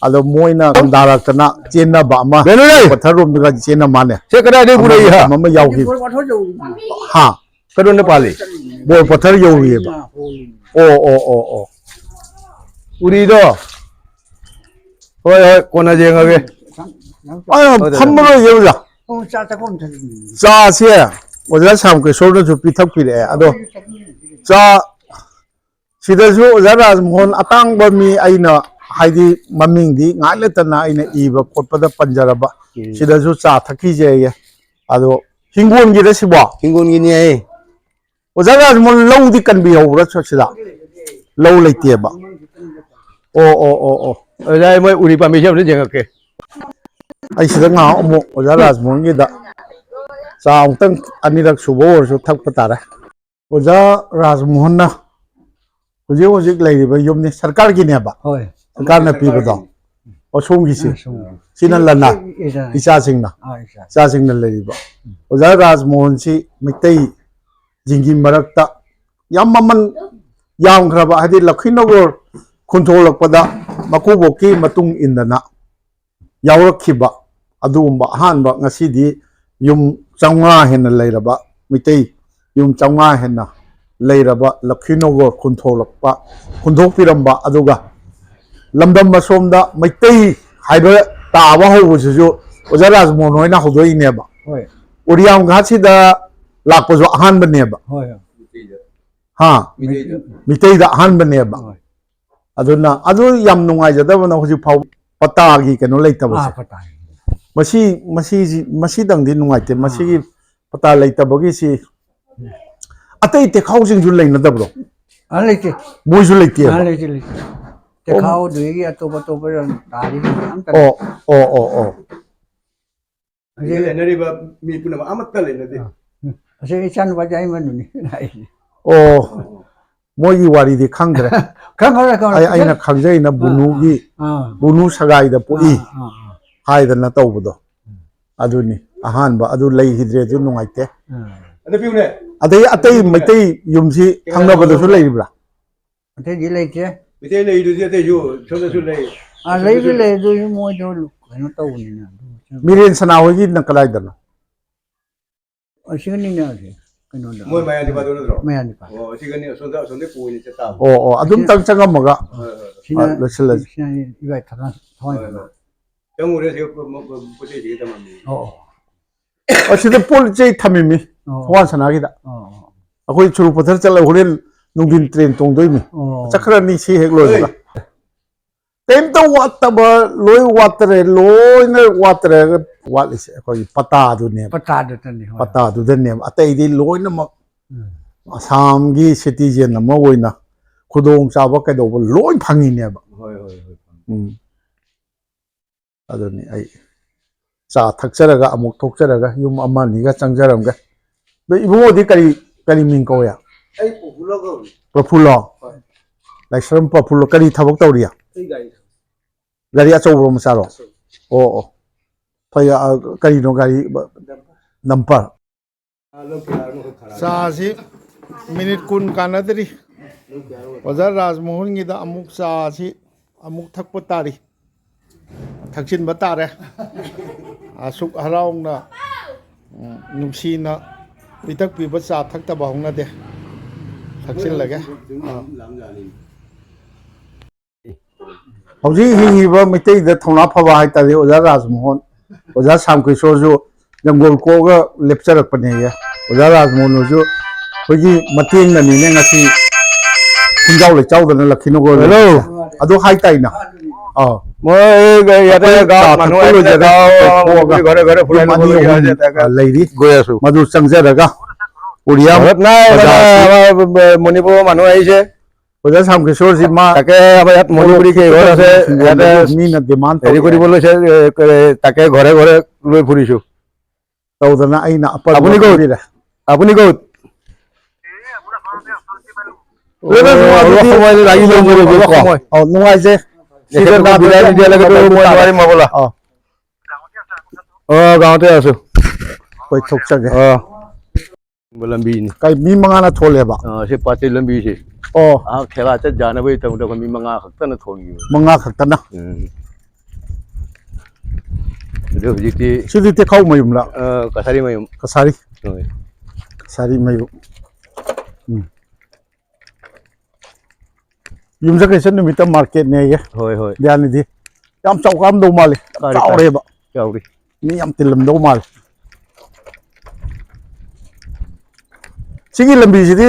ꯑꯗꯣ ꯃꯣꯏꯅ ꯈꯨꯟꯗꯥꯔꯛꯇꯅ ꯆꯦꯟꯅꯕ ꯑꯃ, ꯕꯦꯅꯨꯔꯦ! ꯄꯊꯔ ꯔꯣꯝꯗꯒ ꯆꯦꯟꯅ ꯃꯥꯜꯂꯦ꯫ ꯁꯦ ꯀꯗꯥꯏꯗꯒꯤ ꯑꯃ, ꯄꯨꯔꯛꯏ ꯍꯥ? ꯃꯇꯝ ꯑꯃ ꯌꯥꯎꯈꯤꯕ꯫ ꯍꯥ? ꯀꯗꯣꯝꯗ ꯄꯥꯜꯂꯤ? ꯕꯣꯔ ꯄꯊꯔ ꯌꯧꯔꯤꯑꯕ꯫ ꯑꯣ, ꯑꯣ, ꯑꯣ, ꯑꯣ꯫ ꯎꯔꯤꯗꯣ? ꯍꯣꯏ, ꯍꯣꯏ, ꯀꯣꯟꯅ ꯌꯦꯡꯉꯒꯦ꯫ ꯑ, ꯍꯣꯏ, ꯐꯝꯃꯔꯣꯏꯒꯦ ꯑꯣꯖꯥ꯫ ꯆꯥꯁꯦ ꯑꯣꯖꯥ ꯁ꯭ꯌꯥꯝ ꯀꯤꯁꯣꯔꯅꯁꯨ ꯄꯤꯊꯛꯄꯤꯔꯛꯑꯦ꯫ ꯑꯗꯣ ꯆꯥ ꯁꯤꯗꯁꯨ ꯑꯣꯖꯥ ꯔꯥꯖꯃꯣꯍꯟ ꯑꯇꯥꯡꯕ ꯃꯤ ꯑꯩꯅ, ꯍꯥꯏꯗꯤ, ꯃꯃꯤꯡꯗꯤ ꯉꯥꯏꯍꯥꯛ ꯂꯩꯇꯅ ꯑꯩꯅ ꯏꯕ ꯈꯣꯠꯄꯗ ꯄꯟꯖꯔꯕ꯫ ꯎꯝ꯫ ꯁꯤꯗꯁꯨ ꯆꯥ ꯊꯛꯈꯤꯁꯦꯌꯦ꯫ ꯑꯗꯣ ꯍꯤꯡꯒꯣꯜꯒꯤꯔ ꯁꯤꯕꯣ? ꯍꯤꯡꯒꯣꯜꯒꯤꯅꯦ ꯍꯥꯏꯌꯦ꯫ ꯑꯣꯖꯥ ꯔꯥꯖꯃꯣꯍꯟ ꯂꯧꯗꯤ ꯀꯟꯕꯤꯍꯧꯕ꯭ꯔꯥ ꯁ-, ꯁꯤꯗ? ꯂꯧ ꯂꯩꯇꯦꯕ꯫ ꯑꯣ, ꯑꯣ, ꯑꯣ, ꯑꯣ꯫ ꯑꯣꯖꯥ, ꯃꯣꯏ ꯎꯔꯤ ꯄꯥꯝꯕꯤꯁꯦ ꯑꯝꯇ ꯌꯦꯡꯉꯛꯀꯦ꯫ ꯑꯩ ꯁꯤꯗ ꯉꯥꯏꯍꯥꯛ ꯑꯃꯨꯛ ꯑꯣꯖꯥ ꯔꯥꯖꯃꯣꯍꯟꯒꯤꯗ ꯆꯥ ꯑꯃꯨꯛꯇꯪ ꯑꯅꯤꯔꯛ ꯁꯨꯕ ꯑꯣꯏꯔꯁꯨ ꯊꯛꯄ ꯇꯥꯔꯦ꯫ ꯑꯣꯖꯥ ꯔꯥꯖꯃꯣꯍꯟꯅ ꯍꯧꯖꯤꯛ ꯍꯧꯖꯤꯛ ꯂꯩꯔꯤꯕ ꯌꯨꯝꯅꯤ, ꯁꯔꯀꯥꯔꯒꯤꯅꯦꯕ? ꯍꯣꯏ꯫ ꯁꯔꯀꯥꯔꯅ ꯄꯤꯕꯗꯣ? ꯑꯣ, ꯁꯣꯝꯒꯤꯁꯤ? ꯑ, ꯁꯣꯝꯒꯤ꯫ ꯁꯤꯅ ꯂꯅꯥꯏ? ꯏꯆꯥ-, ꯏꯆꯥꯁꯤꯡꯅ? ꯑ, ꯏꯆꯥ꯫ ꯏꯆꯥꯁꯤꯡꯅ ꯂꯩꯔꯤꯕ꯫ ꯎꯝ꯫ ꯑꯣꯖꯥ ꯔꯥꯖꯃꯣꯍꯟꯁꯤ ꯃꯩꯇꯩꯁꯤꯡꯒꯤ ꯃꯔꯛꯇ ꯌꯥꯝ ꯃꯃꯜ ꯌꯥꯝꯈ꯭ꯔꯕ, ꯍꯥꯏꯗꯤ ꯂꯈꯤꯅꯒꯣꯔ ꯈꯨꯟꯊꯣꯛꯂꯛꯄꯗ ꯃꯀꯨꯕꯣꯛꯀꯤ ꯃꯇꯨꯡ ꯏꯟꯗꯅ ꯌꯥꯎꯔꯛꯈꯤꯕ ꯑꯗꯨꯒꯨꯝꯕ ꯑꯍꯥꯟꯕ, ꯉꯁꯤꯗꯤ ꯌꯨꯝ ꯆꯥꯝꯃꯉꯥ ꯍꯦꯟꯅ ꯂꯩꯔꯕ, ꯃꯩꯇꯩ ꯌꯨꯝ ꯆꯥꯝꯃꯉꯥ ꯍꯦꯟꯅ ꯂꯩꯔꯕ ꯂꯈꯤꯅꯒꯣꯔ ꯈꯨꯟꯊꯣꯛꯂꯛꯄ, ꯈꯨꯟꯗꯣꯛꯄꯤꯔꯝꯕ, ꯑꯗꯨꯒ ꯂꯝꯗꯝ ꯑꯁꯣꯝꯗ ꯃꯩꯇꯩ ꯍꯥꯏꯕ ꯇꯥꯕ ꯍꯧꯕꯁꯤꯁꯨ ꯑꯣꯖꯥ ꯔꯥꯖꯃꯣꯍꯟ ꯍꯣꯏꯅ ꯍꯧꯗꯣꯛꯏꯅꯦꯕ꯫ ꯍꯣꯏ꯫ ꯎꯔꯤꯌꯥꯝ ꯘꯥꯠꯁꯤꯗ ꯂꯥꯛꯄꯁꯨ ꯑꯍꯥꯟꯕꯅꯦꯕ꯫ ꯍꯣꯏ, ꯍꯣꯏ꯫ ꯍꯥ? ꯃꯩꯇꯩꯗ꯫ ꯃꯩꯇꯩꯗ ꯑꯍꯥꯟꯕꯅꯦꯕ꯫ ꯍꯣꯏ꯫ ꯑꯗꯨꯅ ꯑꯗꯨ ꯌꯥꯝ ꯅꯨꯡꯉꯥꯏꯖꯗꯕꯅ ꯍꯧꯖꯤꯛ ꯐꯥꯎ ꯄꯇꯥꯒꯤ ꯀꯩꯅꯣ ꯂꯩꯇꯕꯁꯦ꯫ ꯑꯥ, ꯄꯇꯥꯒꯤ꯫ ꯃꯁꯤ, ꯃꯁꯤꯁꯤ, ꯃꯁꯤꯗꯪꯗꯤ ꯅꯨꯡꯉꯥꯏꯇꯦ꯫ ꯑꯥ꯫ ꯃꯁꯤꯒꯤ ꯄꯇꯥ ꯂꯩꯇꯕꯒꯤꯁꯤ ꯑꯇꯩ ꯇꯦꯈꯥꯎꯁꯤꯡꯁꯨ ꯂꯩꯅꯗꯕ꯭ꯔꯣ? ꯑꯥ, ꯂꯩꯇꯦ꯫ ꯃꯣꯏꯁꯨ ꯂꯩꯇꯦꯕ? ꯑꯥ, ꯂꯩꯇꯦ, ꯂꯩꯇꯦ꯫ ꯑꯣ꯫ ꯆꯦꯈꯥꯎꯗꯨꯗꯒꯤ ꯑꯇꯣꯞ ꯑꯇꯣꯞꯄ ꯇꯥꯔꯤ ꯑꯝꯇ ꯑꯣ, ꯂꯩꯇꯦ꯫ ꯑꯣ, ꯑꯣ, ꯑꯣ꯫ ꯍꯧꯖꯤꯛ ꯂꯩꯅꯔꯤꯕ ꯃꯤ ꯄꯨꯝꯅꯃꯛ ꯑꯃꯠꯇ ꯂꯩꯅꯗꯦ꯫ ꯑꯥ꯫ ꯎꯝ꯫ ꯑꯁꯤ ꯏꯆꯥꯅꯨꯄꯥꯁꯦ ꯑꯩ ꯃꯅꯨꯅꯤ ꯍꯥꯏꯁꯦ꯫ ꯑꯣ꯫ ꯃꯣꯏꯒꯤ ꯋꯥꯔꯤꯗꯤ ꯈꯪꯗ꯭ꯔꯦ꯫ ꯈꯪꯉꯔꯣꯏ, ꯈꯪꯉꯔꯣꯏ꯫ ꯑꯩ, ꯑꯩꯅ ꯈꯪꯖꯩꯅ ꯑꯥ, ꯕꯨꯅꯨꯒꯤ, ꯑꯥ, ꯑꯥ꯫ ꯕꯨꯅꯨ ꯁꯒꯥꯏꯗ ꯄꯣꯛꯏ ꯑꯥ, ꯑꯥ, ꯑꯥ꯫ ꯍꯥꯏꯗꯅ ꯇꯧꯕꯗꯣ꯫ ꯎꯝ꯫ ꯑꯗꯨꯅꯤ ꯑꯍꯥꯟꯕ꯫ ꯑꯗꯨ ꯂꯩꯈꯤꯗ꯭ꯔꯦ, ꯑꯗꯨ ꯅꯨꯡꯉꯥꯏꯇꯦ꯫ ꯑꯥ꯫ ꯑꯗ ꯄꯤꯌꯨꯅꯦ꯫ ꯑꯗꯩ ꯑꯇꯩ ꯃꯩꯇꯩ ꯌꯨꯝꯁꯤ ꯀꯩꯅꯣ ꯊꯪꯅꯕꯗꯁꯨ ꯇꯧꯕ꯫ ꯂꯩꯔꯤꯕ꯭ꯔꯥ? ꯑꯇꯩꯗꯤ ꯂꯩꯇꯦ꯫ ꯃꯩꯇꯩ ꯂꯩꯗꯨꯗꯤ ꯑꯇꯩꯁꯨ ꯁꯣꯝꯗꯁꯨ ꯂꯩ꯫ ꯑꯥ, ꯂꯩꯁꯨ ꯁꯣꯝꯗꯁꯨ ꯂꯩ꯫ ꯂꯩ, ꯑꯗꯨꯁꯨ ꯃꯣꯏꯗꯣ ꯀꯩꯅꯣ ꯇꯧꯕꯅꯤꯅ ꯑꯗꯨ꯫ ꯃꯤꯔꯦꯟ ꯁꯅꯥ ꯍꯣꯏꯒꯤꯅ ꯀꯗꯥꯏꯗꯅꯣ? ꯑꯁꯤꯒꯅꯤꯅꯦ, ꯑꯁꯤ ꯀꯩꯅꯣꯗ꯫ ꯃꯣꯏ ꯃꯌꯥ ꯅꯤꯄꯥꯗꯣ ꯅꯠꯇ꯭ꯔꯣ? ꯃꯌꯥ ꯅꯤꯄꯥ꯫ ꯑꯣ, ꯑꯁꯤꯒꯅꯤ, ꯑꯁꯣꯝꯗ, ꯑꯁꯣꯝꯗꯩ ꯄꯨꯕꯅꯤ ꯆꯠ ꯇꯥꯕ꯫ ꯑꯣ, ꯑꯣ, ꯑꯗꯨꯝꯇꯪ ꯆꯪꯉꯝꯃꯒ꯫ ꯍꯣꯏ, ꯍꯣꯏ, ꯍꯣꯏ꯫ ꯁꯤꯅ, ꯑ, ꯂꯣꯏꯁꯤꯜꯂꯁꯤ꯫ ꯁꯤꯅ ꯏꯕꯥꯏ ꯊꯥꯗ ꯊꯋꯥꯏ ꯍꯣꯏ, ꯍꯣꯏ꯫ ꯆꯪꯉꯨꯔꯦ, ꯁꯤ ꯄꯣ-, ꯄꯣ-, ꯄꯣ-, ꯄꯣꯠ ꯆꯩꯁꯤꯡꯁꯦ ꯊꯝꯃꯝꯃꯤ꯫ ꯑꯣ, ꯑꯣ꯫ ꯑꯁꯤꯗ ꯄꯣꯠ ꯆꯩ ꯊꯝꯃꯤꯃꯤ, ꯑꯣ꯫ ꯊꯧꯕꯥꯜ ꯁꯅꯥꯒꯤꯗ꯫ ꯑꯣ, ꯑꯣ꯫ ꯑꯩꯈꯣꯏ ꯁꯨꯔꯨꯄꯊꯔ ꯆꯠꯂꯒ ꯍꯣꯔꯦꯟ ꯅꯨꯡꯊꯤꯟ ꯇ꯭ꯔꯦꯟ ꯇꯣꯡꯗꯣꯏꯅꯤ꯫ ꯑꯣ꯫ ꯆꯠꯈ꯭ꯔꯅꯤ ꯁꯤ ꯍꯦꯛ ꯂꯣꯏꯕꯒ꯫ ꯍꯣꯏ꯫ ꯀꯩꯝꯇ ꯋꯥꯠꯇꯕ, ꯂꯣꯏ ꯋꯥꯠꯇꯔꯦ, ꯂꯣꯏꯅ ꯋꯥꯠꯇꯔꯦ꯫ ꯋꯥꯠꯂꯤꯁꯦ ꯑꯩꯈꯣꯏꯒꯤ ꯄꯇꯥꯗꯨꯅꯦꯕ꯫ ꯄꯇꯥꯗꯨꯇꯅꯤ, ꯍꯣꯏ꯫ ꯄꯇꯥꯗꯨꯗꯅꯦꯕ꯫ ꯑꯇꯩꯗꯤ ꯂꯣꯏꯅꯃꯛ ꯎꯝ꯫ ꯑꯁꯥꯝꯒꯤ citizen ꯑꯃ ꯑꯣꯏꯅ ꯈꯨꯗꯣꯡꯆꯥꯕ ꯀꯩꯗꯧꯕ ꯂꯣꯏ ꯐꯪꯉꯤꯅꯦꯕ꯫ ꯍꯣꯏ, ꯍꯣꯏ, ꯍꯣꯏ, ꯐꯪꯉꯤ꯫ ꯎꯝ꯫ ꯑꯗꯨꯅꯤ ꯑꯩ ꯆꯥ ꯊꯛꯆꯔꯒ ꯑꯃꯨꯛ ꯊꯣꯛꯆꯔꯒ ꯌꯨꯝ ꯑꯃ ꯑꯅꯤꯒ ꯆꯪꯖꯔꯝꯒꯦ꯫ ꯑꯗꯣ ꯏꯕꯨꯡꯉꯣꯗꯤ ꯀꯔꯤ, ꯀꯔꯤ ꯃꯤꯡ ꯀꯧꯏ? ꯑꯩ ꯄ꯭ꯔꯐꯨꯜꯂ ꯀꯧꯏ꯫ ꯄ꯭ꯔꯐꯨꯜꯂꯣ? ꯍꯣꯏ꯫ ꯂꯥꯏꯁ꯭ꯔꯝ ꯄ꯭ꯔꯐꯨꯜꯂꯣ? ꯀꯔꯤ ꯊꯕꯛ ꯇꯧꯔꯤ? ꯑꯩ ꯒꯥꯔꯤ ꯊꯧ-, ꯒꯥꯔꯤ ꯑꯆꯧꯕꯔꯣ ꯃꯆꯥꯔꯣ? ꯑꯆꯧꯕ꯫ ꯑꯣ, ꯑꯣ꯫ ꯐꯩ, ꯑ, ꯀꯔꯤꯅꯣ ꯒꯥꯔꯤ? ꯗꯝꯄꯔ꯫ ꯗꯝꯄꯔ꯫ ꯆꯥꯁꯤ ꯃꯤꯅꯤꯠ ꯀꯨꯟ ꯀꯥꯟꯅꯗ꯭ꯔꯤ꯫ ꯑꯣꯖꯥ ꯔꯥꯖꯃꯣꯍꯟꯒꯤꯗ ꯑꯃꯨꯛ ꯆꯥꯁꯤ ꯑꯃꯨꯛ ꯊꯛꯄ ꯇꯥꯔꯤ꯫ ꯊꯛꯆꯤꯟꯕ ꯇꯥꯔꯦ꯫ ꯑꯁꯨꯛ ꯍꯔꯥꯎꯅ, ꯎꯝ, ꯅꯨꯡꯁꯤꯅ ꯄꯤꯊꯛꯄꯤꯕ ꯆꯥ ꯊꯛꯇꯕ ꯍꯧꯅꯗꯦ꯫ ꯊꯛꯆꯤꯜꯂꯒꯦ꯫ ꯑꯥ꯫ ꯍꯧꯖꯤꯛ ꯍꯤꯡꯉꯤꯕ ꯃꯩꯇꯩꯗ ꯊꯧꯅꯥ ꯐꯕ ꯍꯥꯏꯇꯥꯔꯦ ꯑꯣꯖꯥ ꯔꯥꯖꯃꯣꯍꯟ, ꯑꯣꯖꯥ ꯁ꯭ꯌꯥꯝ ꯀꯤꯁꯣꯔꯁꯨ ꯖꯪꯒꯣꯜ ꯀꯣꯛꯑꯒ ꯂꯦꯞꯆꯔꯛꯄꯅꯦꯌꯦ꯫ ꯑꯣꯖꯥ ꯔꯥꯖꯃꯣꯍꯟ ꯍꯣꯏꯁꯨ ꯑꯩꯈꯣꯏꯒꯤ ꯃꯇꯦꯡꯅꯅꯤꯅꯦ ꯉꯁꯤ ꯈꯨꯟꯖꯥꯎ ꯂꯩꯆꯥꯎꯗꯅ ꯂꯛꯈꯤꯅꯣꯒ ꯍꯜꯂꯣ꯫ ꯑꯣꯏꯔꯤꯁꯦ꯫ ꯑꯗꯨ ꯍꯥꯏꯇꯥꯏꯅ꯫ ꯑꯥ꯫ মই এই ইয়াতে ꯑꯩꯈꯣꯏ ꯆꯥ ꯊꯛꯄ ꯂꯣꯏꯖꯔꯦ꯫ ꯊꯣꯛꯑꯒ ꯌꯨꯝ ꯑꯅꯤ ꯑꯍꯨꯝ, ꯑ, ꯂꯩꯔꯤ꯫ ꯃꯗꯨ ꯆꯪꯖꯔꯒ উৰিয়াম, ঘৰত নাই, মানে, বজাৰ। আমাৰ, এ, মণিপুৰৰ মানুহ আহিছে। বজাৰ চাম কিশোৰ যি মা-, তাকে আমাৰ ইয়াত মণিপুৰী কেইঘৰ আছে, সিহঁতে মিনা ডিমাণ্ড হেৰি কৰিব লৈছে, এ, এ, তাকে ঘৰে ঘৰে লৈ ফুৰিছো। ꯇꯧꯗꯅ ꯑꯩꯅ ꯑꯄꯟꯕ আপুনি ক'ত? ꯄꯤꯕꯤꯔꯦ꯫ আপুনি ক'ত? ꯑꯣ, অলপ সময় লাগি যাব, অলপ সময়। ꯑꯧ, ꯅꯨꯡꯉꯥꯏꯖꯩ꯫ ꯁꯤꯗ ꯂꯥꯛꯄꯗ ꯕꯤꯗꯥꯏ ꯅꯤꯗꯤꯌꯥ ꯂꯩꯒꯦ ꯇꯧꯕ ꯃꯣꯏ ꯇꯥꯔꯦ꯫ ꯅꯨꯡꯉꯥꯏꯔꯤ ꯃꯥꯕꯣꯂꯥ꯫ ꯑꯧ꯫ ꯑꯣ, ꯒꯥꯎꯗ ꯑꯁꯨ꯫ ꯀꯣꯏꯊꯣꯛꯆꯒꯦ꯫ ꯑꯣ꯫ ꯂꯝꯕꯤꯅꯤ꯫ ꯀꯩ ꯃꯤ ꯃꯉꯥꯅ ꯊꯣꯜꯂꯦꯕ? ꯑ, ꯁꯤ ꯄꯥꯠꯁꯤ ꯂꯝꯕꯤꯁꯤ꯫ ꯑꯣ꯫ ꯑꯥ, ꯈꯦꯂꯥ ꯆꯠ ꯌꯥꯅꯕꯒꯤꯗꯃꯛꯇ ꯑꯩꯈꯣꯏ ꯃꯤ ꯃꯉꯥ ꯈꯛꯇꯅ ꯊꯣꯟꯈꯤꯕꯅꯤ꯫ ꯃꯉꯥ ꯈꯛꯇꯅ? ꯎꯝ꯫ ꯑꯗꯨ ꯍꯧꯖꯤꯛꯇꯤ ꯁꯤꯗꯤ ꯇꯦꯈꯥꯎ ꯃꯌꯨꯝꯂ? ꯑ, ꯀꯁꯥꯔꯤ ꯃꯌꯨꯝ꯫ ꯀꯁꯥꯔꯤ? ꯍꯣꯏ꯫ ꯀꯁꯥꯔꯤ ꯃꯌꯨꯝ꯫ ꯎꯝ꯫ ꯌꯨꯝꯁꯀꯩꯁ ꯅꯨꯃꯤꯠꯇ ꯃꯥꯔꯀꯦꯠꯅꯦꯌꯦ꯫ ꯍꯣꯏ, ꯍꯣꯏ꯫ ꯗꯤꯌꯥꯅꯤꯗꯤ꯫ ꯌꯥꯝ ꯆꯥꯎꯈꯠꯂꯝꯗꯧ ꯃꯥꯜꯂꯤ꯫ ꯀꯥꯔꯦ, ꯀꯥꯔꯦ꯫ ꯆꯥꯎꯔꯦꯕ꯫ ꯆꯥꯎꯔꯤ꯫ ꯃꯤ ꯌꯥꯝ ꯇꯤꯜꯂꯝꯗꯧ ꯃꯥꯜꯂꯤ꯫ ꯁꯤꯒꯤ ꯂꯝꯕꯤꯁꯤꯗꯤ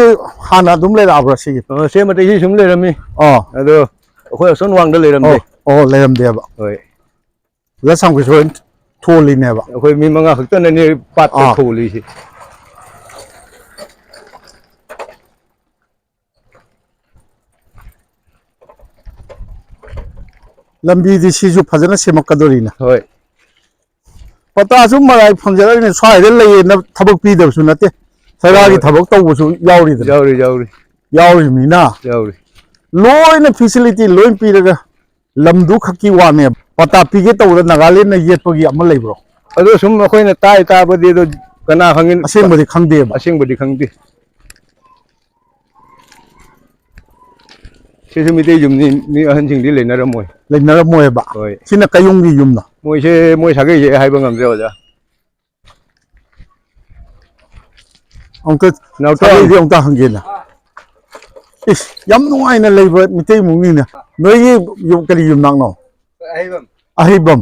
ꯍꯥꯟꯅ ꯑꯗꯨꯝ ꯂꯩꯔꯛꯑꯕ꯭ꯔꯥ ꯁꯤꯒꯤ? ꯑ, ꯁꯦꯝꯕꯗꯒꯤ ꯁꯨꯝ ꯂꯩꯔꯝꯃꯤ꯫ ꯑꯥ꯫ ꯑꯗꯣ ꯑꯩꯈꯣꯏ ꯑꯁꯣꯝ ꯋꯥꯡꯗ ꯂꯩꯔꯝꯗꯦ꯫ ꯑꯣ, ꯑꯣ, ꯂꯩꯔꯝꯗꯦꯕ꯫ ꯍꯣꯏ꯫ ꯑꯣꯖꯥ ꯁꯥꯝꯀꯤꯁꯣꯔ ꯊꯣꯜꯂꯤꯅꯦꯕ꯫ ꯑꯩꯈꯣꯏ ꯃꯤ ꯃꯉꯥ ꯈꯛꯇꯅꯅꯦ ꯄꯥꯠꯇ ꯑꯥ꯫ ꯊꯣꯜꯂꯤꯁꯦ꯫ ꯂꯝꯕꯤꯗꯤ ꯁꯤꯁꯨ ꯐꯖꯅ ꯁꯦꯝꯃꯛꯀꯗꯣꯔꯤꯅꯦ꯫ ꯍꯣꯏ꯫ ꯄꯇꯥꯁꯨ ꯃꯔꯥꯏ ꯐꯪꯖꯔꯛꯏꯅꯦ, ꯁ꯭ꯋꯥꯏꯗ ꯂꯩꯌꯦꯅ ꯊꯕꯛ ꯄꯤꯗꯕꯁꯨ ꯅꯠꯇꯦ, ꯁꯔꯀꯥꯔꯒꯤ ꯍꯣꯏ꯫ ꯊꯕꯛ ꯇꯧꯕꯁꯨ ꯌꯥꯎꯔꯤꯗꯅ꯫ ꯌꯥꯎꯔꯤ, ꯌꯥꯎꯔꯤ꯫ ꯌꯥꯎꯔꯤꯕꯅꯤꯅ ꯌꯥꯎꯔꯤ꯫ ꯂꯣꯏꯅ ꯐꯦꯁꯤꯂꯤꯇꯤ ꯂꯣꯏ ꯄꯤꯔꯒ ꯂꯝꯗꯨ ꯈꯛꯀꯤ ꯋꯥꯅꯦꯕ꯫ ꯄꯇꯥ ꯄꯤꯒꯦ ꯇꯧꯕꯗ ꯅꯥꯒꯥꯂꯦꯟꯗꯅ ꯌꯦꯠꯄꯒꯤ ꯑꯃ ꯂꯩꯕ꯭ꯔꯣ? ꯑꯗꯣ ꯁꯨꯝ ꯑꯩꯈꯣꯏꯅ ꯇꯥꯏ ꯇꯥꯕꯗꯤ, ꯑꯗꯣ ꯀꯅꯥ ꯈꯪꯉꯤ? ꯑꯁꯦꯡꯕꯗꯤ ꯈꯪꯗꯦꯕ꯫ ꯑꯁꯦꯡꯕꯗꯤ ꯈꯪꯗꯦ꯫ ꯁꯤꯁꯨ ꯃꯤꯇꯩ ꯌꯨꯝꯅꯤ, ꯃꯤ ꯑꯍꯟꯁꯤꯡꯗꯤ ꯂꯩꯅꯔꯝꯃꯣꯏ꯫ ꯂꯩꯅꯔꯝꯃꯣꯏꯕ꯫ ꯍꯣꯏ꯫ ꯁꯤꯅ ꯀꯩ ꯌꯨꯝꯒꯤ ꯌꯨꯝꯅꯣ? ꯃꯣꯏꯁꯦ, ꯃꯣꯏ ꯁꯥꯒꯩꯁꯦ ꯍꯥꯏꯕ ꯉꯝꯗ꯭ꯔꯦ, ꯑꯣꯖꯥ꯫ ꯑꯃꯨꯛꯇ ꯅꯥꯎꯇꯣꯟ꯫ ꯁꯥꯒꯩꯗꯤ ꯑꯃꯨꯛꯇ ꯍꯪꯒꯦꯅ꯫ ꯏꯁ, ꯌꯥꯝ ꯅꯨꯡꯉꯥꯏꯅ ꯂꯩꯕ ꯃꯤꯇꯩ ꯏꯃꯨꯡꯅꯤꯅꯦ꯫ ꯅꯣꯏꯒꯤ ꯌꯨꯝ ꯀꯔꯤ ꯌꯨꯝꯅꯥꯛꯅꯣ? ꯑꯍꯩꯕꯝ꯫ ꯑꯍꯩꯕꯝ꯫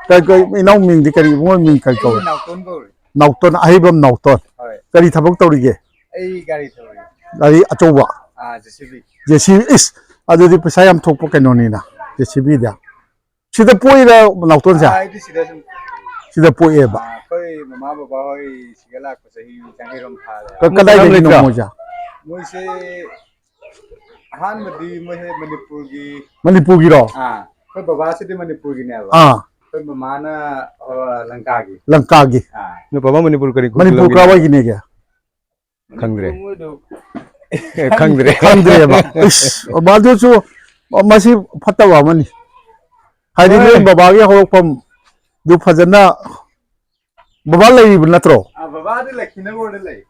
ꯀꯩ, ꯀꯩ, ꯏꯅꯥꯎ ꯃꯤꯡꯗꯤ ꯀꯔꯤ, ꯏꯕꯨꯡꯉꯣ ꯃꯤꯡ ꯀꯔꯤ ꯀꯧꯏ? ꯑꯩ ꯅꯥꯎꯇꯣꯟ ꯀꯧꯏ꯫ ꯅꯥꯎꯇꯣꯟ, ꯑꯍꯩꯕꯝ ꯅꯥꯎꯇꯣꯟ꯫ ꯍꯣꯏ꯫ ꯀꯔꯤ ꯊꯕꯛ ꯇꯧꯔꯤꯒꯦ? ꯑꯩ ꯒꯥꯔꯤ ꯊꯧꯔꯤ꯫ ꯒꯥꯔꯤ ꯑꯆꯧꯕ? ꯑꯥ, JCB꯫ JCB, ꯏꯁ, ꯑꯗꯨꯗꯤ ꯄꯩꯁꯥ ꯌꯥꯝ ꯊꯣꯛꯄ ꯀꯩꯅꯣꯅꯤꯅ, JCB ꯗ꯫ ꯁꯤꯗ ꯄꯣꯛꯏꯔ ꯅꯥꯎꯇꯣꯟꯁꯦ? ꯑꯥ, ꯑꯩꯗꯤ ꯁꯤꯗ ꯁꯨꯝ꯫ ꯁꯤꯗ ꯄꯣꯛꯑꯦꯕ꯫ ꯑꯥ, ꯑꯩꯈꯣꯏ ꯃꯃꯥ ꯕꯕꯥ ꯍꯣꯏ ꯁꯤꯒ ꯂꯥꯛꯄ ꯆꯍꯤ ꯌꯥꯡꯈꯩꯔꯣꯝ ꯐꯥꯔꯦ꯫ ꯀ-, ꯀꯗꯥꯏꯗꯒꯤꯅꯣ ꯂꯩꯇ꯭ꯔꯣ? ꯃꯣꯏꯁꯦ? ꯃꯣꯏꯁꯦ ꯑꯍꯥꯟꯕꯗꯤ ꯃꯣꯏꯁꯦ ꯃꯅꯤꯄꯨꯔꯒꯤ꯫ ꯃꯅꯤꯄꯨꯔꯒꯤꯔꯣ? ꯑꯥ, ꯑꯩꯈꯣꯏ ꯕꯕꯥꯁꯤꯗꯤ ꯃꯅꯤꯄꯨꯔꯒꯤꯅꯦꯕ꯫ ꯑꯥ꯫ ꯑꯩꯈꯣꯏ ꯃꯃꯥꯅ, ꯑ, ꯂꯪꯀꯥꯒꯤ꯫ ꯂꯪꯀꯥꯒꯤ꯫ ꯑꯥ꯫ ꯅꯣꯏ ꯕꯕꯥ ꯃꯅꯤꯄꯨꯔ ꯀꯔꯤ ꯈꯨꯜ ꯃꯅꯤꯄꯨꯔ ꯂꯝꯒꯤꯅꯣ? ꯀꯥꯏꯋꯥꯏꯒꯤꯅꯦꯒꯦ? ꯈꯪꯗ꯭ꯔꯦ꯫ ꯃꯣꯏꯗꯣ ꯑꯦ, ꯈꯪꯗ꯭ꯔꯦ꯫ ꯈꯪꯗ꯭ꯔꯦꯕ꯫ ꯏꯁ, ꯃꯗꯨꯁꯨ ꯃꯁꯤ ꯐꯠꯇꯕ ꯑꯃꯅꯤ꯫ ꯍꯥꯏꯗꯤ ꯍꯣꯏ꯫ ꯅꯣꯏ ꯕꯕꯥꯒꯤ ꯍꯧꯔꯛꯐꯝꯗꯨ ꯐꯖꯅ ꯕꯕꯥ ꯂꯩꯔꯤꯕ ꯅꯠꯇ꯭ꯔꯣ? ꯑꯥ, ꯕꯕꯥꯗꯤ ꯂꯛꯈꯤꯅꯒꯣꯔꯗ ꯂꯩ꯫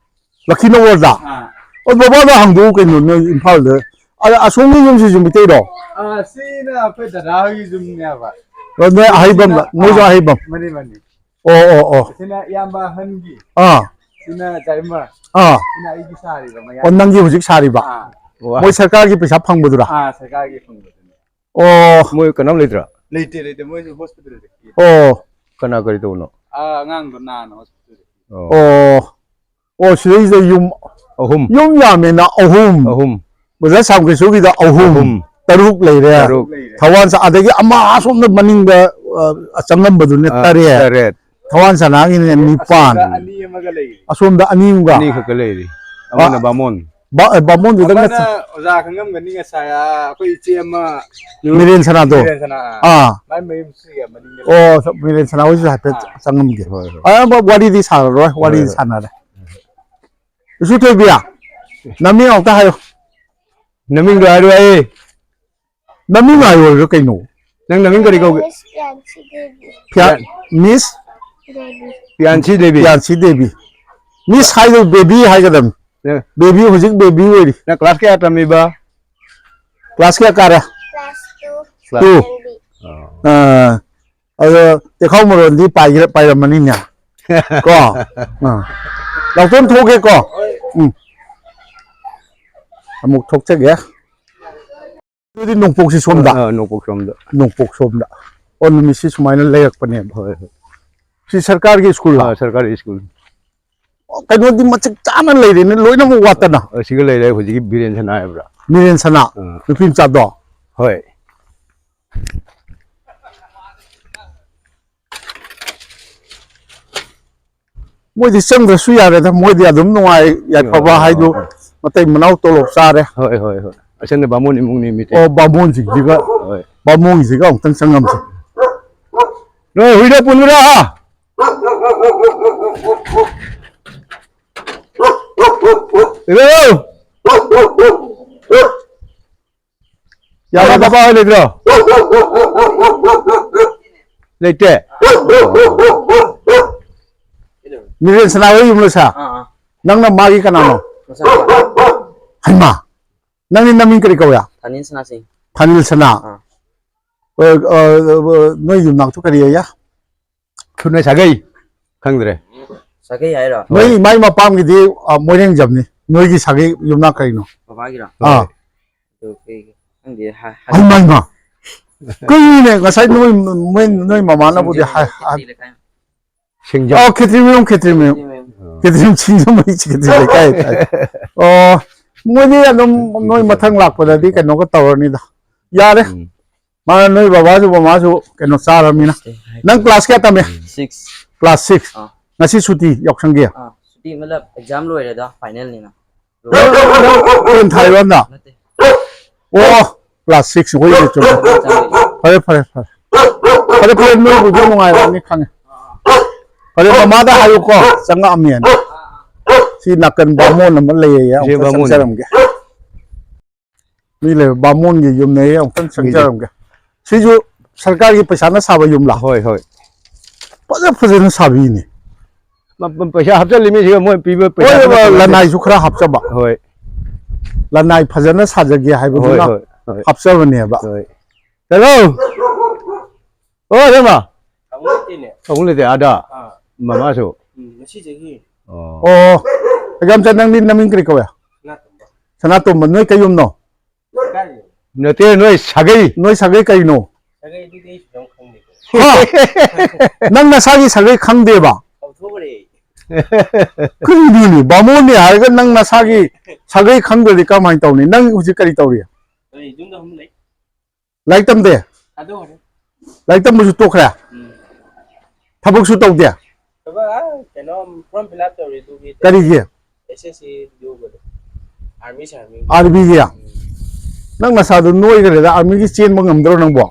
ꯂꯛꯈꯤꯅꯒꯣꯔꯗ? ꯑꯥ꯫ ꯑꯣ, ꯕꯕꯥꯗ ꯍꯪꯗꯣꯛꯎ ꯀꯩꯅꯣ, ꯅꯣꯏ ꯏꯝꯐꯥꯜꯗ꯫ ꯑ-, ꯑꯁꯣꯝꯒꯤ ꯌꯨꯝꯁꯤꯁꯨ ꯃꯤꯇꯩꯔꯣ? ꯑꯥ, ꯁꯤꯅ ꯑꯩꯈꯣꯏ ꯗꯗꯥ ꯍꯣꯏꯒꯤ ꯌꯨꯝꯅꯦꯕ꯫ ꯑꯣ, ꯅꯣꯏ ꯑꯍꯩꯕꯝ, ꯁꯤꯅ, ꯅꯣꯏꯁꯨ ꯑꯥ, ꯑꯍꯩꯕꯝ? ꯃꯥꯅꯤ, ꯃꯥꯅꯤ꯫ ꯑꯣ, ꯑꯣ, ꯑꯣ꯫ ꯁꯤꯅ ꯏꯌꯥꯝꯕ ꯑꯍꯟꯒꯤ꯫ ꯑꯥ꯫ ꯁꯤꯅ ꯗꯥꯏꯃꯔ꯫ ꯑꯥ꯫ ꯁꯤꯅ ꯑꯩꯒꯤ ꯁꯥꯔꯤꯕ ꯃꯌꯥꯝ꯫ ꯑꯣ, ꯅꯪꯒꯤ ꯍꯧꯖꯤꯛ ꯁꯥꯔꯤꯕ? ꯑꯥ꯫ ꯋꯥ꯫ ꯃꯣꯏ ꯁꯔꯀꯥꯔꯒꯤ ꯄꯩꯁꯥ ꯐꯪꯕꯗꯨꯔꯥ? ꯑꯥ, ꯁꯔꯀꯥꯔꯒꯤ ꯐꯪꯕꯗꯨꯅꯦ꯫ ꯑꯣ꯫ ꯃꯣꯏ ꯀꯅꯥꯝ ꯂꯩꯇ꯭ꯔꯥ? ꯂꯩꯇꯦ, ꯂꯩꯇꯦ꯫ ꯃꯣꯏꯁꯨ ꯍꯣꯁꯄꯤꯇꯥꯜꯗ ꯂꯩ꯫ ꯑꯣ꯫ ꯀꯅꯥ ꯀꯔꯤ ꯇꯧꯕꯅꯣ? ꯑꯥ, ꯑꯉꯥꯡꯗꯣ ꯅꯥꯅ ꯍꯣꯁꯄꯤꯇꯥꯜꯗ꯫ ꯑꯣ꯫ ꯑꯣ꯫ ꯑꯣ, ꯁꯤꯗꯩꯁꯤꯗ ꯌꯨꯝ, ꯑꯍꯨꯝ꯫ ꯌꯨꯝ ꯌꯥꯝꯃꯦꯅ ꯑꯍꯨꯝ꯫ ꯑꯍꯨꯝ꯫ ꯑꯣꯖꯥ ꯁꯥꯝꯀ꯭ꯔꯤꯁꯨꯒꯤꯗ ꯑꯍꯨꯝ꯫ ꯑꯍꯨꯝ꯫ ꯇꯔꯨꯛ ꯂꯩꯔꯦ꯫ ꯇꯔꯨꯛ꯫ ꯊꯋꯥꯟ ꯁ-, ꯑꯗꯒꯤ ꯑꯃ ꯑꯁꯣꯝꯗ ꯃꯅꯤꯡꯗ, ꯑ, ꯆꯪꯉꯝꯕꯗꯨꯅ ꯑ, ꯇꯔꯦꯠ꯫ ꯇꯔꯦꯠ꯫ ꯊꯋꯥꯟ ꯁꯅꯥꯒꯤꯅ ꯅꯤꯄꯥꯟ꯫ ꯑꯁꯣꯝꯗ ꯑꯅꯤ ꯑꯃꯒ ꯂꯩꯔꯤ꯫ ꯑꯁꯣꯝꯗ ꯑꯅꯤ ꯑꯃꯒ? ꯑꯅꯤꯈꯛꯀ ꯂꯩꯔꯤ꯫ ꯑꯃꯅ ꯕꯥ-, ꯕꯥꯃꯣꯟ꯫ ꯕꯥ-, ꯑꯦ, ꯕꯥꯃꯣꯟꯗꯨꯗ ꯑꯃꯅ ꯉꯁ-, ꯑꯣꯖꯥ ꯈꯪꯉꯝꯒꯅꯤ, ꯉꯁꯥꯏ, ꯑ, ꯑꯩꯈꯣꯏ ꯏꯆꯦ ꯑꯃ꯫ ꯃꯤꯔꯦꯟ ꯁꯅꯥꯗꯣ? ꯃꯤꯔꯦꯟ ꯁꯅꯥ, ꯑꯥ꯫ ꯑꯥ꯫ ꯃꯥꯏ ꯃꯌꯨꯝ ꯁꯤꯒꯤ ꯃꯅꯤꯡꯗ ꯂꯩ꯫ ꯑꯣ, ꯁ-, ꯃꯤꯔꯦꯟ ꯁꯅꯥ ꯍꯣꯏꯁꯨ ꯍꯥꯏꯐꯦꯠ ꯑꯥ꯫ ꯆꯪꯉꯝꯒꯦ꯫ ꯍꯣꯏ, ꯍꯣꯏ꯫ ꯑ, ꯋꯥꯔꯤꯗꯤ ꯁꯥꯔꯔꯣꯏ, ꯍꯣꯏ, ꯋꯥꯔꯤꯗꯤ ꯍꯣꯏ꯫ ꯁꯥꯟꯅꯔꯦ꯫ ꯏꯁꯨ ꯊꯣꯏꯕꯤ, ꯅꯃꯤꯡ ꯑꯃꯨꯛꯇ ꯍꯥꯏꯌꯨ꯫ ꯅꯃꯤꯡꯗꯣ ꯍꯥꯏꯔꯣ ꯑꯩ꯫ ꯅꯃꯤꯡ ꯍꯥꯏꯌꯣ ꯍꯥꯏꯕ ꯀꯩꯅꯣ? ꯅꯪ ꯅꯃꯤꯡ ꯀꯔꯤ ꯀꯧꯒꯦ? ꯃꯤꯁ ꯄꯤꯌꯥꯟꯁꯤ ꯗꯦꯕꯤ꯫ ꯄꯤꯌꯥ-, ꯄꯤꯌꯥꯟ-, ꯃꯤꯁ? ꯗꯦꯕꯤ꯫ ꯄꯤꯌꯥꯟꯁꯤ ꯗꯦꯕꯤ꯫ ꯄꯤꯌꯥꯟꯁꯤ ꯗꯦꯕꯤ꯫ ꯃꯤꯁ ꯍꯥꯏꯗꯣ ꯕꯦꯕꯤ ꯍꯥꯏꯒꯗꯕꯅꯤ꯫ ꯑꯦ꯫ ꯕꯦꯕꯤ ꯍꯧꯖꯤꯛ ꯕꯦꯕꯤ ꯑꯣꯏꯔꯤ꯫ ꯅꯪ ꯀ꯭ꯂꯥꯁ ꯀꯌꯥ ꯇꯝꯃꯤꯕ? ꯀ꯭ꯂꯥꯁ ꯀꯌꯥ ꯀꯥꯔꯦ? Class two. Two. L B. ꯑꯥ꯫ ꯑꯗꯣ ꯆꯦꯈꯥꯎ ꯃꯔꯣꯟꯗꯤ ꯄꯥꯏꯒꯦꯔ-, ꯄꯥꯏꯔꯝꯃꯅꯤꯅꯦ꯫ ꯀꯣ? ꯑꯥ꯫ ꯂꯥꯎꯊꯣꯛ ꯊꯣꯛꯀꯦꯀꯣ? ꯎꯝ꯫ ꯑꯃꯨꯛ ꯊꯣꯛꯆꯒꯦ꯫ ꯑꯗꯨꯗꯤ ꯅꯣꯡꯄꯣꯛꯁꯤ ꯁꯣꯝꯗ? ꯑꯥ, ꯅꯣꯡꯄꯣꯛ ꯁꯣꯝꯗ꯫ ꯅꯣꯡꯄꯣꯛ ꯁꯣꯝꯗ꯫ ꯑꯣ, ꯅꯨꯃꯤꯠꯁꯤ ꯁꯨꯃꯥꯏꯅ ꯂꯩꯔꯛꯄꯅꯦꯕ꯫ ꯍꯣꯏ, ꯍꯣꯏ꯫ ꯁꯤ ꯁꯔꯀꯥꯔꯒꯤ ꯁ꯭ꯀꯨꯜꯂꯣ? ꯑꯥ, ꯁꯔꯀꯥꯔꯒꯤ ꯁ꯭ꯀꯨꯜ꯫ ꯑꯣ, ꯀꯩꯅꯣꯗꯤ ꯃꯆꯤꯛ ꯆꯥꯅ ꯂꯩꯔꯦꯅꯦ, ꯂꯣꯏꯅꯃꯛ ꯋꯥꯠꯇꯅ꯫ ꯑꯥ, ꯁꯤꯒ ꯂꯩꯔꯦ ꯍꯧꯖꯤꯛꯀꯤ ꯕꯤꯔꯦꯟ ꯁꯅꯥ ꯍꯥꯏꯕ꯭ꯔꯥ? ꯕꯤꯔꯦꯟ ꯁꯅꯥ, ꯑꯥ꯫ ꯅꯨꯄꯤ ꯃꯆꯥꯗꯣ? ꯍꯣꯏ꯫ ꯃꯣꯏꯗꯤ ꯆꯪꯗ꯭ꯔꯁꯨ ꯌꯥꯔꯦꯗ, ꯃꯣꯏꯗꯤ ꯑꯗꯨꯝ ꯅꯨꯡꯉꯥꯏ ꯌꯥꯏꯐꯕ ꯑꯣ, ꯍꯥꯏꯗꯨ꯫ ꯑꯣ, ꯑꯣ꯫ ꯃꯇꯩ ꯃꯅꯥꯎ ꯇꯣꯂꯣꯞ ꯆꯥꯔꯦ꯫ ꯍꯣꯏ, ꯍꯣꯏ, ꯍꯣꯏ꯫ ꯑꯁꯦꯡꯕ ꯕꯥꯃꯣꯟ ꯏꯃꯨꯡꯅꯤ ꯃꯤꯇꯩ꯫ ꯑꯣ, ꯕꯥꯃꯣꯟꯁꯤꯡꯁꯤꯒ, ꯍꯣꯏ꯫ ꯕꯥꯃꯣꯟꯁꯤꯒ ꯑꯃꯨꯛꯇꯪ ꯆꯪꯉꯝꯁꯦ꯫ ꯅꯣꯏ ꯍꯨꯏꯗ ꯄꯨꯟꯕ꯭ꯔꯥ? ꯏꯕꯦꯝ! ꯌꯥꯕ ꯄꯥꯄꯥ ꯍꯣꯏ ꯂꯩꯕ꯭ꯔꯣ? ꯂꯩꯇꯦ? ꯃꯤꯔꯦꯟ ꯁꯅꯥ ꯍꯣꯏ ꯌꯨꯝꯂꯣ ꯁꯥ? ꯑꯥ, ꯑꯥ꯫ ꯅꯪꯅ ꯃꯥꯒꯤ ꯀꯅꯥꯅꯣ? ꯃꯆꯥꯅꯨꯄꯥ꯫ ꯍꯩꯃꯥ! ꯅꯪꯗꯤ ꯅꯃꯤꯡ ꯀꯔꯤ ꯀꯧꯌꯥ? ꯊꯥꯅꯤꯜ ꯁꯅꯥꯁꯤꯡ꯫ ꯊꯥꯅꯤꯜ ꯁꯅꯥ? ꯑꯥ꯫ ꯑ, ꯑ, ꯑ, ꯅꯣꯏ ꯌꯨꯝꯅꯥꯛꯇꯣ ꯀꯔꯤ ꯑꯌꯥ? ꯈꯨꯟꯅ ꯁꯥꯒꯩ ꯈꯪꯗ꯭ꯔꯦ꯫ ꯁꯥꯒꯩ ꯍꯥꯏꯔꯣ? ꯅꯣꯏ ꯍꯣꯏ꯫ ꯏꯃꯥ ꯏꯃꯥ ꯄꯥꯝꯒꯤꯗꯤ, ꯑ, ꯃꯣꯏꯔꯦꯡꯖꯝꯅꯤ꯫ ꯅꯣꯏꯒꯤ ꯁꯥꯒꯩ ꯌꯨꯝꯅꯥꯛ ꯀꯔꯤꯅꯣ? ꯕꯕꯥꯒꯤꯔꯣ? ꯑꯥ꯫ ꯑꯗꯨ ꯀꯩ ꯈꯪꯗꯦ, ꯍꯥ-, ꯍꯥ-, ꯍꯩꯃꯥ, ꯍꯩꯃꯥ꯫ ꯀꯩꯅꯣꯅꯦ, ꯉꯁꯥꯏ ꯅꯣꯏ, ꯃꯣꯏ, ꯅꯣꯏ ꯃꯃꯥꯅꯕꯨꯗꯤ ꯁꯤꯡꯖꯃꯩ ꯍꯥꯏ-, ꯍꯥꯏ-, ꯈꯦꯇ꯭ꯔꯤ ꯂꯩꯀꯥꯏ꯫ ꯁꯤꯡꯖ-, ꯑꯣ, ꯈꯦꯇ꯭ꯔꯤꯃꯌꯨꯝ, ꯈꯦꯇ꯭ꯔꯤꯃꯌꯨꯝ꯫ ꯈꯦꯇ꯭ꯔꯤꯃꯌꯨꯝ꯫ ꯑꯥ꯫ ꯈꯦꯇ꯭ꯔꯤꯃꯌꯨꯝ, ꯁꯤꯡꯖꯃꯩ, ꯈꯦꯇ꯭ꯔꯤ ꯂꯩꯀꯥꯏ ꯍꯥꯏꯇꯥꯔꯦ꯫ ꯑꯣ, ꯃꯣꯏꯗꯤ ꯑꯗꯨꯝ ꯅꯣꯏ ꯃꯊꯪ ꯂꯥꯛꯄꯗꯗꯤ ꯀꯩꯅꯣꯒ ꯇꯧꯔꯅꯤꯗ꯫ ꯌꯥꯔꯦ꯫ ꯎꯝ꯫ ꯃꯥꯅ ꯅꯣꯏ ꯕꯕꯥꯁꯨ ꯃꯃꯥꯁꯨ ꯀꯩꯅꯣ ꯆꯥꯔꯕꯅꯤꯅ꯫ ꯅꯪ class ꯀꯌꯥ ꯇꯝꯃꯦ? Six꯫ Class six꯫ ꯑꯥ꯫ ꯉꯁꯤ ꯁꯨꯇꯤ ꯌꯥꯎꯁꯪꯒꯤ? ꯑꯥ, ꯁꯨꯇꯤ ꯃꯇꯂꯕ exam ꯂꯣꯏꯔꯦꯗ, finalꯅꯤꯅ꯫ ꯅꯪ, ꯅꯪ ten ꯊꯥꯔꯤꯔꯣ ꯍꯟꯗꯛ? ꯅꯠꯇꯦ꯫ ꯑꯣ, class six ꯑꯩꯈꯣꯏꯒꯤ ꯆꯨꯝꯃꯦ꯫ ꯐꯔꯦ, ꯐꯔꯦ, ꯐꯔꯦ꯫ ꯐꯔꯦ, ꯐꯔꯦ, ꯅꯣꯏꯕꯨꯗꯤ ꯅꯨꯡꯉꯥꯏꯔꯝꯅꯤ ꯈꯪꯉꯦ꯫ ꯐꯔꯦ, ꯃꯃꯥꯗ ꯍꯥꯏꯌꯨꯀꯣ, ꯆꯪꯉꯛꯑꯝꯃꯦꯅ꯫ ꯁꯤ ꯅꯥꯀꯟ ꯕꯥꯃꯣꯟ ꯑꯃ ꯂꯩꯌꯦ, ꯁꯤ ꯑꯝꯇ ꯕꯥꯃꯣꯟ꯫ ꯆꯪꯖꯔꯝꯒꯦ꯫ ꯃꯤ ꯂꯩꯕ ꯕꯥꯃꯣꯟꯒꯤ ꯌꯨꯝꯅꯦ, ꯑꯃꯨꯛꯇꯪ ꯃꯤꯗꯤ꯫ ꯆꯪꯖꯔꯝꯒꯦ꯫ ꯁꯤꯁꯨ ꯁꯔꯀꯥꯔꯒꯤ ꯄꯩꯁꯥꯅ ꯁꯥꯕ ꯌꯨꯝꯂꯥ? ꯍꯣꯏ, ꯍꯣꯏ꯫ ꯐꯖ ꯐꯖꯅ ꯁꯥꯕꯤꯅꯦ꯫ ꯃ-, ꯃ-, ꯄꯩꯁꯥ ꯍꯥꯞꯆꯜꯂꯤꯃꯤ ꯁꯤꯒ, ꯃꯣꯏ ꯄꯤꯕ ꯄꯩꯁꯥ ꯍꯣꯏ, ꯅꯠꯇꯦ꯫ ꯂꯅꯥꯏꯁꯨ ꯈꯔ ꯍꯥꯞꯆꯕ꯫ ꯍꯣꯏ꯫ ꯂꯅꯥꯏ ꯐꯖꯅ ꯁꯥꯖꯒꯦ ꯍꯣꯏ, ꯍꯥꯏꯕꯗꯨꯅ ꯍꯣꯏ, ꯍꯣꯏ꯫ ꯍꯥꯞꯆꯕꯅꯦꯕ꯫ ꯍꯣꯏ꯫ ꯍꯜꯂꯣ! ꯑꯣ, ꯏꯇꯩꯃ! ꯑꯃꯨꯛ ꯂꯩꯇꯦꯅꯦ꯫ ꯑꯃꯨꯛ ꯂꯩꯇꯦ, ꯑꯥꯗ꯫ ꯑꯥ꯫ ꯃꯃꯥꯁꯨ꯫ ꯎꯝ, ꯉꯁꯤ ꯆꯍꯤ꯫ ꯑꯣ꯫ ꯑꯣ, ꯏꯌꯥꯝꯆꯥ, ꯅꯪꯗꯤ ꯅꯃꯤꯡ ꯀꯔꯤ ꯀꯧꯋꯦ? ꯁꯅꯥꯇꯣꯝꯕ꯫ ꯁꯅꯥꯇꯣꯝꯕ, ꯅꯣꯏ ꯀꯩ ꯌꯨꯝꯅꯣ? ꯂꯩꯀꯥꯏꯒꯤ꯫ ꯅꯠꯇꯦ, ꯅꯣꯏ ꯁꯥꯒꯩ꯫ ꯅꯣꯏ ꯁꯥꯒꯩ ꯀꯩꯅꯣ? ꯁꯥꯒꯩ ꯑꯗꯨꯗꯤ ꯑꯩꯁꯨ ꯑꯗꯨꯝ ꯈꯪꯗꯦꯀꯣ꯫ ꯍꯥ? ꯅꯪ ꯅꯁꯥꯒꯤ ꯁꯥꯒꯩ ꯈꯪꯗꯦꯕ? ꯀꯥꯎꯊꯣꯛꯈ꯭ꯔꯦ꯫ ꯀꯔꯤꯅꯣꯅꯦ? ꯕꯥꯃꯣꯟꯅꯦ ꯍꯥꯏꯔꯒ ꯅꯪ ꯅꯁꯥꯒꯤ ꯁꯥꯒꯩ ꯈꯪꯗ꯭ꯔꯗꯤ ꯀꯃꯥꯏꯅ ꯇꯧꯅꯤ? ꯅꯪ ꯍꯧꯖꯤꯛ ꯀꯔꯤ ꯇꯧꯔꯤ? ꯑꯩ ꯌꯨꯝꯗ ꯑꯗꯨꯝ ꯂꯩ꯫ ꯂꯥꯏꯔꯤꯛ ꯇꯝꯗꯦ? ꯊꯥꯗꯣꯛꯈ꯭ꯔꯦ꯫ ꯂꯥꯏꯔꯤꯛ ꯇꯝꯕꯁꯨ ꯇꯣꯛꯈ꯭ꯔꯦ? ꯎꯝ꯫ ꯊꯕꯛꯁꯨ ꯇꯧꯗꯦ? ꯑꯗꯨꯒ ꯀꯩꯅꯣ ꯐꯣꯔꯝ ꯐꯤꯜ ꯑꯞ ꯇꯧꯔꯤꯗꯨꯒꯤ ꯀꯔꯤꯒꯤ? ꯑꯦꯁ ꯑꯦꯁ ꯁꯤ ꯌꯨꯒꯗꯣ, ꯑꯥꯔꯃꯤ ꯁꯥꯔꯃꯤ ꯑꯥꯔꯃꯤꯒꯤ? ꯅꯪ ꯅꯁꯥꯗꯣ ꯅꯣꯏꯈ꯭ꯔꯦꯗ, ꯑꯥꯔꯃꯤꯒꯤ ꯆꯦꯟꯕ ꯉꯝꯗ꯭ꯔꯣ ꯅꯪꯕꯣ?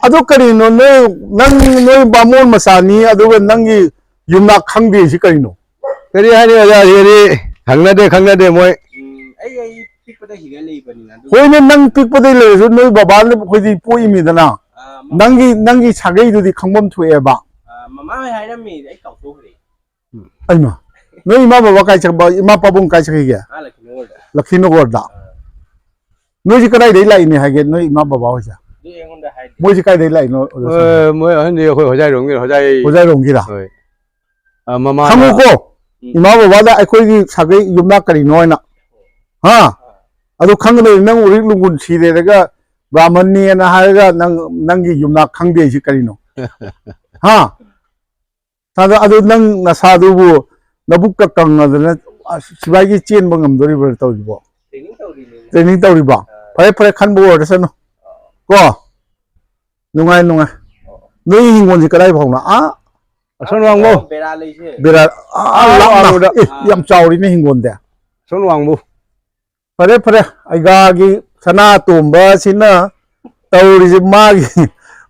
ꯑꯗꯨ ꯀꯔꯤꯅꯣ? ꯅꯣꯏ, ꯅꯪ, ꯅꯣꯏ ꯕꯥꯃꯣꯟ ꯃꯆꯥꯅꯤ, ꯑꯗꯨꯒ ꯅꯪꯒꯤ ꯌꯨꯝꯅꯥꯛ ꯈꯪꯗꯦ ꯁꯤ ꯀꯔꯤꯅꯣ? ꯀꯔꯤ ꯍꯥꯏꯅꯤ ꯑꯣꯖꯥ, ꯁꯤꯗꯤ ꯈꯪꯅꯗꯦ, ꯈꯪꯅꯗꯦ ꯃꯣꯏ꯫ ꯎꯝ, ꯑꯩ ꯑꯩ ꯄꯤꯛꯄꯗ ꯍꯤꯒꯠꯂꯛꯏꯕꯅꯤꯅ ꯑꯗꯨ ꯍꯣꯏꯅꯦ, ꯅꯪ ꯄꯤꯛꯄꯗꯩ ꯂꯩꯔꯁꯨ ꯅꯣꯏ ꯕꯕꯥꯅ ꯑꯩꯈꯣꯏꯗꯤ ꯄꯣꯛꯏꯃꯤꯗꯅ꯫ ꯑꯥ, ꯃꯃꯥ ꯅꯪꯒꯤ, ꯅꯪꯒꯤ ꯁꯥꯒꯩꯗꯨꯗꯤ ꯈꯪꯐꯝ ꯊꯣꯛꯑꯦꯕ꯫ ꯑꯥ, ꯃꯃꯥ ꯍꯣꯏ ꯍꯥꯏꯔꯝꯃꯤ, ꯑꯩ ꯀꯥꯎꯊꯣꯛꯈ꯭ꯔꯦ꯫ ꯑꯩꯃ, ꯅꯣꯏ ꯏꯃꯥ ꯕꯕꯥ ꯀꯥꯏ ꯆꯠꯄ? ꯏꯃꯥ ꯄꯥꯕꯨꯡ ꯀꯥꯏ ꯆꯠꯈꯤꯒꯦ? ꯑꯥ, ꯂꯛꯈꯤꯅꯣꯔꯗ꯫ ꯂꯛꯈꯤꯅꯣꯒꯔꯗ꯫ ꯑꯥ꯫ ꯅꯣꯏꯁꯤ ꯀꯗꯥꯏꯗꯩ ꯂꯥꯛꯏꯅꯦ ꯍꯥꯏꯒꯦ, ꯅꯣꯏ ꯏꯃꯥ ꯕꯕꯥ ꯍꯣꯏꯁꯦ? ꯑꯗꯨ ꯑꯩꯉꯣꯟꯗ ꯍꯥꯏꯗꯦ꯫ ꯃꯣꯏꯁꯤ ꯀꯥꯏꯗꯩ ꯂꯥꯛꯏꯅꯣ, ꯑꯣꯖꯥ ꯁꯥꯃꯤ? ꯑ, ꯃꯣꯏ ꯑꯍꯟꯗꯤ ꯑꯩꯈꯣꯏ ꯍꯣꯖꯥꯏꯔꯣꯝꯒꯤ, ꯍꯣꯖꯥꯏ-, ꯍꯣꯖꯥꯏꯔꯣꯝꯒꯤꯔꯥ? ꯍꯣꯏ꯫ ꯑ, ꯃꯃꯥꯅ ꯈꯪꯉꯨꯀꯣ, ꯎꯝ꯫ ꯏꯃꯥ ꯕꯕꯥꯗ ꯑꯩꯈꯣꯏꯒꯤ ꯁꯥꯒꯩ ꯌꯨꯝꯅꯥꯛ ꯀꯔꯤꯅꯣ ꯍꯥꯏꯅ꯫ ꯍꯥ? ꯑꯗꯨ ꯈꯪꯒꯗꯕꯅꯤ, ꯅꯪ ꯎꯔꯤꯛ ꯂꯨꯡꯒꯨꯟ ꯁꯤꯔꯦꯔꯒ ꯕ꯭ꯔꯥꯍꯃꯟꯅꯦꯅ ꯍꯥꯏꯔꯒ ꯅꯪ, ꯅꯪꯒꯤ ꯌꯨꯝꯅꯥꯛ ꯈꯪꯗꯦ ꯍꯥꯏꯁꯤ ꯀꯔꯤꯅꯣ? ꯍꯥ? ꯑꯗꯣ, ꯑꯗꯨ ꯅꯪ ꯅꯁꯥꯗꯨꯕꯨ ꯅꯕꯨꯛꯀ ꯀꯪꯉꯗꯅ, ꯑꯁ, ꯁꯤꯕꯥꯏꯒꯤ ꯆꯦꯟꯕ ꯉꯝꯗꯣꯔꯤꯕ꯭ꯔꯥ ꯇꯧꯔꯤꯕꯣ? ꯇ꯭ꯔꯦꯅꯤꯡ ꯇꯧꯔꯤꯅꯦ꯫ ꯇ꯭ꯔꯦꯅꯤꯡ ꯇꯧꯔꯤꯕꯣ? ꯑꯥ꯫ ꯐꯔꯦ, ꯐꯔꯦ, ꯈꯟꯕ ꯑꯣꯏꯔꯁꯅꯨ꯫ ꯑꯥ꯫ ꯀꯣ? ꯅꯨꯡꯉꯥꯏ, ꯅꯨꯡꯉꯥꯏ꯫ ꯑꯣ꯫ ꯅꯣꯏ ꯍꯤꯡꯒꯣꯜꯁꯦ ꯀꯗꯥꯏ ꯐꯥꯎꯅꯣ? ꯑꯥ? ꯑꯁꯣꯝ ꯋꯥꯡꯃꯣ꯫ ꯕꯦꯔꯥ ꯂꯩꯁꯦ꯫ ꯕꯦꯔꯥ, ꯑꯥ, ꯑꯥ, ꯂꯥꯞꯅ꯫ ꯋꯥꯡꯃꯗ꯫ ꯑꯦ, ꯑꯥ꯫ ꯌꯥꯝ ꯆꯥꯎꯔꯤꯅꯦ ꯍꯤꯡꯒꯣꯜꯗꯤ꯫ ꯑꯁꯣꯝ ꯋꯥꯡꯃꯣ꯫ ꯐꯔꯦ, ꯐꯔꯦ, ꯑꯩꯒꯥꯒꯤ ꯁꯅꯥꯇꯣꯝꯕꯁꯤꯅ ꯇꯧꯔꯤꯁꯦ, ꯃꯥꯒꯤ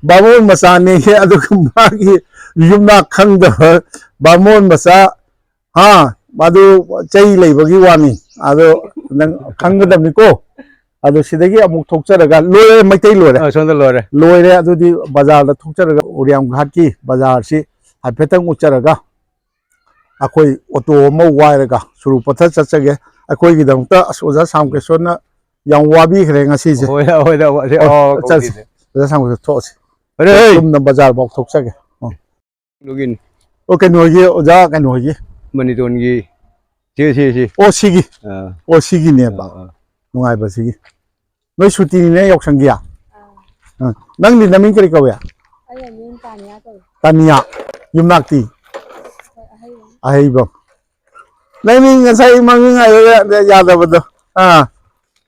ꯕꯥꯃꯣꯟ ꯃꯆꯥꯅꯦꯌꯦ, ꯑꯗꯨꯒ ꯃꯥꯒꯤ ꯌꯨꯝꯅꯥꯛ ꯈꯪꯗꯕ ꯕꯥꯃꯣꯟ ꯃꯆꯥ, ꯍꯥ, ꯃꯗꯨ ꯆꯩ ꯂꯩꯕꯒꯤ ꯋꯥꯅꯤ, ꯑꯗꯣ ꯅꯪ ꯈꯪꯒꯗꯕꯅꯤꯀꯣ꯫ ꯑꯗꯣ ꯁꯤꯗꯒꯤ ꯑꯃꯨꯛ ꯊꯣꯛꯆꯔꯒ ꯂꯣꯏꯔꯦ, ꯃꯩꯇꯩ ꯂꯣꯏꯔꯦ꯫ ꯑ, ꯁꯣꯝꯗ ꯂꯣꯏꯔꯦ꯫ ꯂꯣꯏꯔꯦ, ꯑꯗꯨꯗꯤ ꯕꯖꯥꯔꯗ ꯊꯣꯛꯆꯔꯒ ꯎꯔꯤꯌꯥꯝ ꯘꯥꯠꯀꯤ ꯕꯖꯥꯔꯁꯤ ꯍꯥꯏꯐꯦꯠꯇꯪ ꯎꯠꯆꯔꯒ ꯑꯩꯈꯣꯏ ꯑꯣꯇꯣ ꯑꯃ ꯋꯥꯏꯔꯒ ꯁꯨꯔꯨꯄꯊ ꯆꯠꯆꯒꯦ꯫ ꯑꯩꯈꯣꯏꯒꯤꯗꯃꯛꯇ ꯑꯁ ꯑꯣꯖꯥ ꯁꯥꯝꯀꯦꯁꯣꯔꯅ ꯌꯥꯝ ꯋꯥꯕꯤꯈ꯭ꯔꯦ ꯉꯁꯤꯁꯦ꯫ ꯍꯣꯏ, ꯍꯣꯏ, ꯍꯣꯏ, ꯍꯣꯏ, ꯍꯣꯏ, ꯍꯣꯏ, ꯆꯠꯁꯤ꯫ ꯀꯧꯕꯤꯗꯦ꯫ ꯑꯣꯖꯥ ꯁꯥꯝꯀꯦꯁꯣꯔ ꯊꯣꯛꯑꯁꯤ꯫ ꯐꯔꯦ, ꯍꯦ꯫ ꯆꯨꯝꯅ ꯕꯖꯥꯔ ꯐꯥꯎ ꯊꯣꯛꯆꯒꯦ꯫ ꯑꯣ꯫ ꯑꯗꯨꯒꯤꯅꯤ꯫ ꯑꯣ, ꯀꯩꯅꯣꯒꯤ, ꯑꯣꯖꯥ ꯀꯩꯅꯣꯒꯤ꯫ ꯃꯅꯤꯇꯣꯟꯒꯤ꯫ ꯁꯤ, ꯁꯤ, ꯁꯤ꯫ ꯑꯣ, ꯁꯤꯒꯤ꯫ ꯑꯥ꯫ ꯑꯣ, ꯁꯤꯒꯤꯅꯦꯕ꯫ ꯑꯥ, ꯑꯥ꯫ ꯅꯨꯡꯉꯥꯏꯕꯁꯤꯒꯤ꯫ ꯅꯣꯏ ꯁꯨꯇꯤꯅꯤꯅꯦ ꯌꯥꯎꯁꯪꯒꯤ? ꯑꯥ꯫ ꯑꯥ꯫ ꯅꯪꯗꯤ ꯅꯃꯤꯡ ꯀꯔꯤ ꯀꯧꯏ? ꯑꯩ ꯃꯤꯡ ꯇꯥꯅꯤꯌꯥ ꯀꯧꯏ꯫ ꯇꯥꯅꯤꯌꯥ꯫ ꯌꯨꯝꯅꯥꯛꯇꯤ? ꯍꯣꯏ, ꯑꯍꯩꯕꯝ꯫ ꯑꯍꯩꯕꯝ꯫ ꯅꯪꯗꯤ ꯉꯁꯥꯏ ꯃꯃꯤꯡ ꯍꯥꯏꯕ ꯌꯥ-, ꯌꯥꯗꯕꯗꯣ꯫ ꯑꯥ꯫